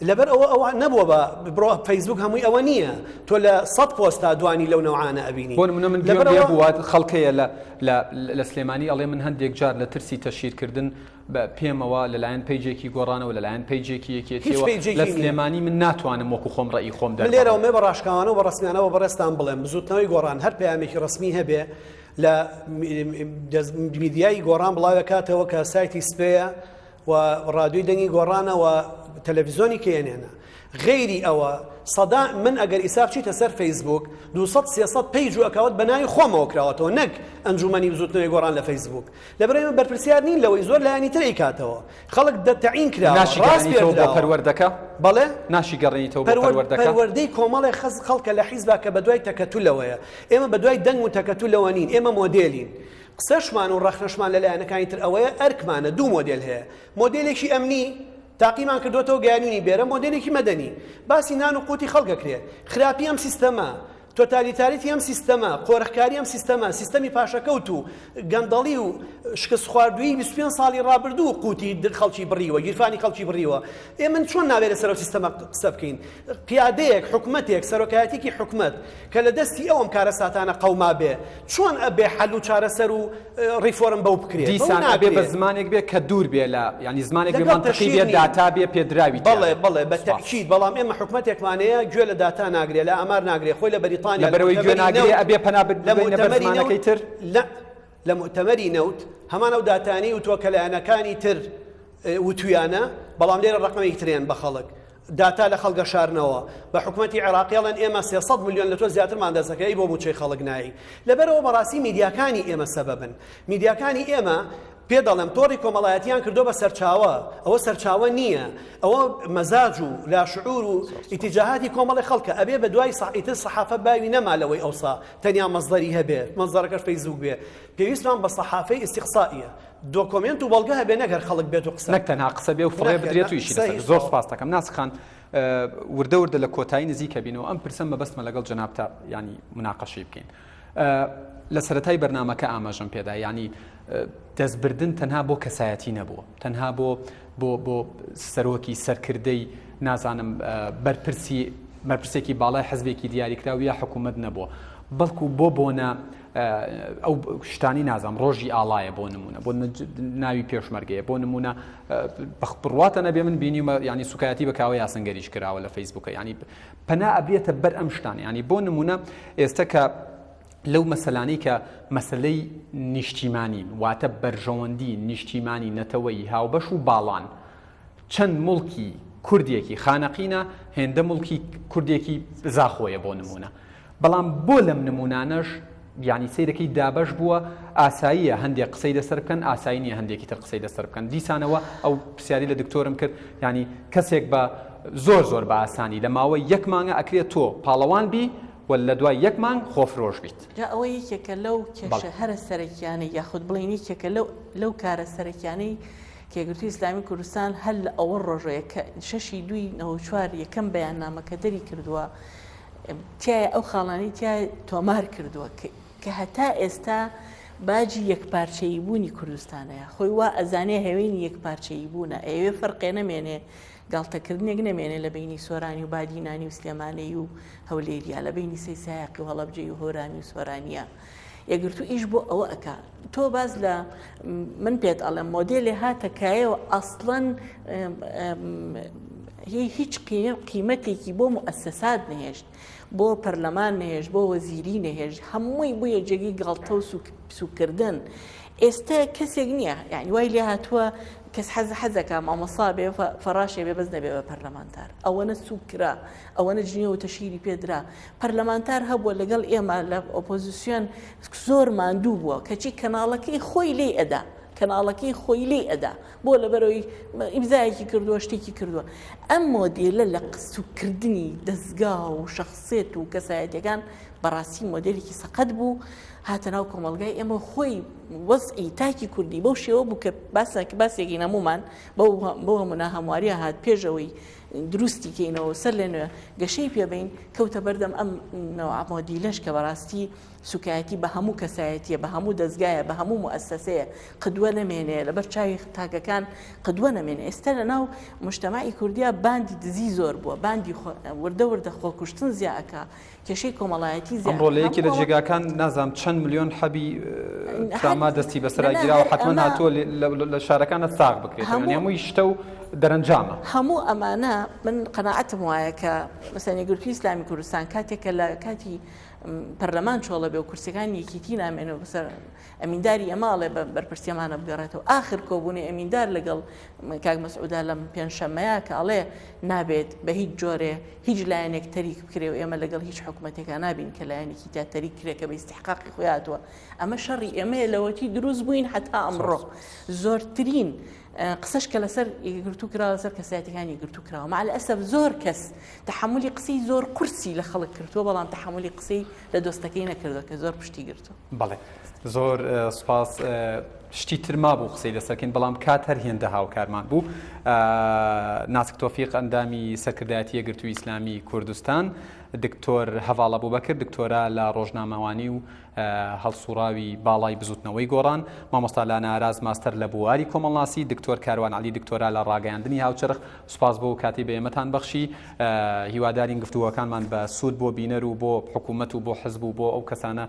لەبەر ئەوە ئەوە نەبووە بە بڕۆ فەیسبوک هەمووی ئەوە نییە تۆ لە سەد پۆستا دوانی لەو نەوعانە ئەبینی بۆ نمونە من گوێم لەبەر لێ ئەوە بووە خەڵکەیە لە لە لە سلێمانی ئەڵێ من هەندێک جار لە ترسی تەشهیرکردن بە پێمەوە لەلایەن پەیجێکی گۆڕانەوە لەلایەن پەیجێکی هیچ یەکێتیەوە لە پەیجێکی نییە سلێمانی من ناتوانم وەکو خۆم ڕەئی خۆم من لێرەوە دەربڕم. مێ بە ڕاشکاوانە و بە ڕەسمیانە بە بەڕێزتان بڵێم بزووتنەوەی گۆڕان هەر پەیامێکی ڕەسمی هەبێ لە میدیای گۆڕان بڵاوێکاتەوە کە سایتی سپەیە و ڕادیۆی دەنگی گۆڕانە و تەلەفیزۆنی کە ئێنێنە. غەیری ئەوە سەدا من ئەگەر ئیسا بچیتە سەر فەیسبووک 200 300 page و account بە ناوی خۆمەوە کراوەتەوە نەک ئەنجومەنی بزوتنەوەی گۆڕان لە فەیسبووک لەبەر ئێمە بەرپرسیار نین لەوەی زۆر لایەنی تر ئەیکاتەوە خەڵک دە تەعین کراوە ناشیگەڕێنیتەوە بۆ ڕاسپێردراوە پەروەردەکە؟ بەڵێ ناشیگەڕێنیتەوە بۆ پەروەر پەروەردەکە؟ پەروەردەی کۆمەڵێ خەز خەڵکە لە حیزبا کە بەدوای تەکەتولەوەیە ئێمە بەدوای دەنگ و تەکەتولەوە نین ئێمە مۆدێلین قسەشمان و ڕەخنەشمان لە لایەنەکانی تر ئەوەیە ئەرکمانە دوو مۆدێل هەیە مۆدێلێکی ئەمنی تاقیمان کردوەتەوە گەیانوینی بێرە مۆدێلێکی مەدەنی باسی نان و قوتی خەڵک ئەکرێ خراپی ئەم سیستەمە تۆتالیتاریتی ئەم سیستەمە، قۆرخکاری ئەم سیستەمە، سیستەمی پاشەکەوت و گەندەڵی و شکستخواردوویی 25 ساڵی ڕابردوو قوتی خەڵکی بڕیوە، گیرفانی خەڵکی بڕیوە. ئێ من چۆن نابێ لەسەر ئەو سیستەمە قسە بکەین؟ قیادەیەک، حکومەتێک، سەرۆکایەتیکی حکومەت کە لە دەستی ئەو ئەم کارەساتانە قەومابێ، چۆن ئەبێ حەل و چارەسەر و ڕیفۆرم بەو بکرێ؟ بەو دیسان ئەبێ بە ناکرێ. زمانێک بێ کە دوور بێ لە یانی زمانێک بێ لەگەڵ مەنتقی تەشهیر بێ نیم. داتا بێ پێدراوی تیا بەڵێ بێ. بەڵێ بە سوپاس. تەئکید بەڵام ئێمە حکومەتێکمان هەیە گوێ لە داتا ناگرێ لە ئامار ناگرێ خۆی لە بەریتانیا لە لەبەرئەوەی گوێ موتەمەری ناگرێ نەوت ئەبێ پەنا لە ببەینە بەر موتەمەری نەوت زمانەکەی تر؟ لە لە موتەمەری نەوت هەمان ئەو داتانەی وتووە کە لایەنەکانی تر وتویانە بەڵام لێرە ڕەقەمێکی تریان بە خەڵک داتا لە خەڵک ئەشارنەوە، بە حکومەتی عێراقی ئەڵێن ئێمە 300 ملیۆن لە تۆ زیاترمان دەست دەکەوێت ئەی بۆ مووچەی خەڵک نایەی؟ لەبەرئەوە بەڕاستی میدیاکانی ئێمە سەبەبن. میدیاکانی ئێمە پێ دەڵێم تۆڕی کۆمەڵایەتیان کردووە بە سەرچاوە، ئەوە سەرچاوە نییە، ئەوە مەزاج و لاشعور و ئیتیجاهاتی کۆمەڵی خەڵکە، ئەبێ بە دوای ئیتر سەحافە باوی نەما لەوەی ئەوسا تەنیا مەسدەری هەبێ، مەسدەرەکەش فەیسبووک بێ، پێویستمان بە سەحافەی ئیستیقسائیە. دۆکۆمێنت و بەڵگە هەبێ نەک هەر خەڵک بێت و قسە نەک تەنها قسە بێ و فڕێ بدرێت و ئیشی لەسەر زۆر سپاس دەکەم ناسک خان وردە وردە لە کۆتایی نزیکە بینەوە ئەم پرسە مەبەستمە لەگەڵ جەنابتا ینی مناقەشەی بکەین لە سەرەتای بەرنمەکە ئاماژەم پێدا ینی دەستبردن تەنها بۆ کەسایەتی نەبووە تەنها بۆ بۆ بۆ سەرۆکی سەرکردەی نازانم بەرپرسی بەرپرسێکی باڵای حزبێکی دیاریکراو یا حکوومەت نەبووە بەڵکو بۆ بۆنە ئەو شتانی نازانم ڕۆژی ئاڵایە بۆ نمونە بۆ ناوی پێشمەرگەیە بۆ نمونە بڕواتە نەبێ من بینیمە ینی سوکایەتی بە کاوە یاسنگەریش کراوە لە فەیسبوکە ینی پەنا ئەبێتە بەر ئەم شتان ینی بۆ نمونە ئێستا کە لەو مەسەلانەی کە مەسلەی نیشتیمانین واتە بەرژەوەندی نیشتیمانی نەتەوەی هاوبەش و باڵان چەند مڵکی کوردێکی خانەقینە هێندە مڵکی کوردێکی زاخۆیە بۆ نمونە بەڵام بۆ لەم نموونانەش یانی سەیرەکەی دابەش بووە ئاساییە هەندێک قسەی لەسەر بکەن ئاسایی نییە هەندێکی تر قسەی لەسەر بکەن دیسانەوە ئەو پرسیاری لە دکتۆرم کرد ینی کەسێک بە زۆر زۆر بە ئاسانی لە ماوەی یەک مانگە ئەکرێت تۆ پاڵەوان بی و لە دوای یەک مانگ خۆفرۆش بیت. جا ئەوە یەکێکە لەو کێشە هەرە سەرەکیانەی یاخود بڵێین یەکێکە لەو لەو کارە سەرەکیانەی کە یەکگرتووی ئیسلامی کوردستان هەر لە ئەوەڵ ڕۆژەیە کە شەشی دووی 94 یەکەم بەیاننامەکە دەری کردووە تیایە ئەو خاڵانەی تیا تۆمار کردووە کە هەتا ئێستا باجی یەکپارچەیی بوونی کوردستانەیە خۆی وا ئەزانێ هەوێنی یەکپارچەیی بوونە ئەیەوێ فەرقێ نەمێنێ گاڵتەکردنێک نەمێنێ لە بینی سۆرانی و بادینانی و سلێمانەی و هەولێریا لە بینی سەی سایەقی و هەڵەبجەی و هۆرامی و سۆرانیە یەکگرتوو ئیش بۆ ئەوە ئەکا تۆ باز لە من پێت ئەڵێم مۆدێلێ هاتە کایەوە ئەسڵەن هیچ قیمەتێکی بۆ موئەسەسات نەهێشت بۆ پەرلەمان نەهێشت بۆ وەزیری نەهێشت هەمووی بووە جێگەی گاڵتە و سوکردن ئێستا کەسێک نییە یعنی وای لێ هاتووە کەس حەز حەزەکە مامۆسا بێ فەڕاشێ بێ بەس نەبێ بە پەرلەمانتار ئەوەنە سوک کرا ئەوەنە جنێو و تەشهیری پێدرا پەرلەمانتار هەبووە لەگەڵ ئێمە لە ئۆپۆزیسیۆن زۆر ماندوو بووە کەچی کەناڵەکەی خۆی لێی ئەدا کەناڵەکەی خۆی لێی ئەدا بۆ لەبەرەوەی ئیمزایەکی کردووە شتێکی کردووە ئەم مۆدێلە لە قسوکردنی دەزگا و شخصێت و کەسایەتەکان بەڕاستی مۆدێلێکی سەقەت بوو هاتە ناو کۆمەڵگای ئێمە خۆی وەزعی تاکی کوردی بەو شێوە بوو کە باسێک باسێکی نەمومان بەو هەموو ناهەمواریە هات پێشەوەی دروستی کەینەوە سەر لە نوێ گەشەی پێ بەین کەوتە بەردەم ئەم نەوعە مۆدیلەش کە بەڕاستی سوکایەتی بە هەموو کەسایەتیە بە هەموو دەزگایە بە هەموو موئەسەسەیە قدوە نەمێنێ لەبەر چاوی تاکەکان قدوە نەمێنێ ئێستا لە ناو مجتەمەعی کوردیا باندی دزی زۆر بووە باندی وردە وردە خۆکوشتن زیا ئەکا کێشەی کۆمەڵایەتی زیاد ئەمڕۆ لە یەکێ لە هەموو ئەوە جێگاکان نازانم چەند ملیۆن حەبی هەر تراما دەستی بەسەرا نا گیراوە هەر حەتمەن ئەمە هاتووە لە شارەکانە ساغ بکرێتەوە یانی هەموو هەمووی شتە و دەرەنجامە. هەموو ئەمانە من قەناعەتم وایە کە مەسەلەن یەکگرتووی ئیسلامی کوردستان کاتێک کە لە کاتی. پەرلەمان چۆڵە بێ و کورسیەکانی یەکێتی نامێنەوە بەسەر ئەمینداری ئەمە ئەڵێ بە بەرپرسیەمانە بگەڕێتەوە ئاخر کۆبوونەی ئەمیندار لەگەڵ کاک مەسعودا لەم پێنجشەممەیە کە ئەڵێ نابێت بە هیچ جۆرێ هیچ لایەنێک تەریک بکرێ و ئێمە لەگەڵ هیچ حکوومەتێکا نابین کە لایەنێکی تا تەریک کرێ کە بە ئیستحقاقی خۆی هاتووە ئەمە شەڕی ئێمەیە لەوەتی دروست بووین هەتا ئەمڕۆ زۆرترین قسەش کە لەسەر یەکگرتوو کراوە لەسەر کەسایەتەکانی یەکگرتوو کراوە مع الاسف زۆر کەس تەحەمولی قسەی زۆر قورسی لە خەڵک کردووە بەڵام تەحەمولی قسەی لە دۆستەکەی نەکردووە کە زۆر پشتی گرتووە. بەڵێ زۆر سوپاس شتی تر مابوو قسەی لەسەرکەین بەڵام کات هەر هێندە هاوکارمان بوو ناسک تۆفیق ئەندامی سەرکردایەتی یەکگرتووی ئیسلامی کوردستان دکتۆر هەڤاڵ ئەبوبەکر دکتۆرا لە ڕۆژنامەوانی و هەڵسوڕاوی باڵای بزوتنەوەی گۆڕان، مامۆستا لانە ئاراز ماستەر لە بواری کۆمەڵناسی، دکتۆر کاروان عەلی دکتۆرا لە ڕاگەیاندنی هاوچەرخ، سوپاس بۆ کاتەی بە ئێمەتان بەخشی، هیوادارین گفتوگۆکانمان بە سوود بۆ بینەر و بۆ حکومەت و بۆ حزب و بۆ ئەو کەسانە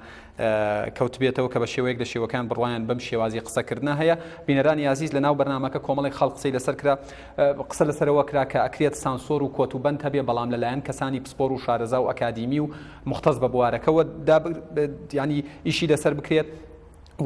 کەوتبێتەوە کە بە شێوەیەک لە شێوەکان بڕوایان بەم شێوازی قسەکردنە هەیە. بینەرانی ئازیز لە ناو بەرنامەکە کۆمەڵێک خاڵ قسەی لەسەر کرا، قسە لەسەرەوە کرا کە ئەکرێت سانسۆر و کۆت و بەند هەبێ بەڵام لەلایەن کەسانی پسپۆر و شارەزا و ئەکادیمی و موختەس بە بوارەکەوە ینی ئیشی لەسەر بکرێت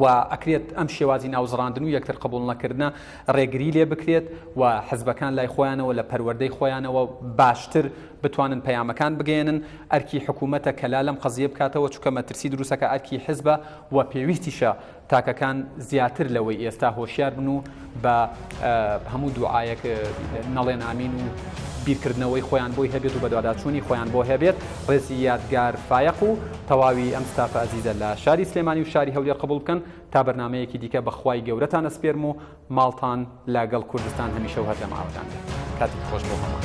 و ئەکرێت ئەم شێوازی ناوزڕاندن و یەکتر قبول نەکردنە ڕێگری لێ بکرێت و حزبەکان لای خۆیانەوە لە پەروەردەی خۆیانەوە باشتر بتوانن پەیامەکان بگەێنن ئەرکی حکوومەتە کەلا لەم قەزیە بکاتەوە چونکە مەترسی دروستەکە ئەرکی حزبە و پێویستیشە تاکەکان زیاتر لەوەی ئێستا هۆشیار بن و بە هەموو دوعایەک نەڵێن ئامین و بیرکردنەوەی خۆیان بۆی هەبێت و بەدواداچوونی خۆیان بۆ هەبێت ڕێزی یادگار فایەق و تەواوی ئەم ستافە ئەزیزە لە شاری سلێمانی و شاری هەولێر قبوڵ بکەن تا بەرنامەیەکی دیکە بە خوای گەورەتان ئەسپێرم و ماڵتان لە گەڵ کوردستان هەمیشە و هەردەم ئاوەدان بێت کاتێکی خۆش بۆ هەمووان.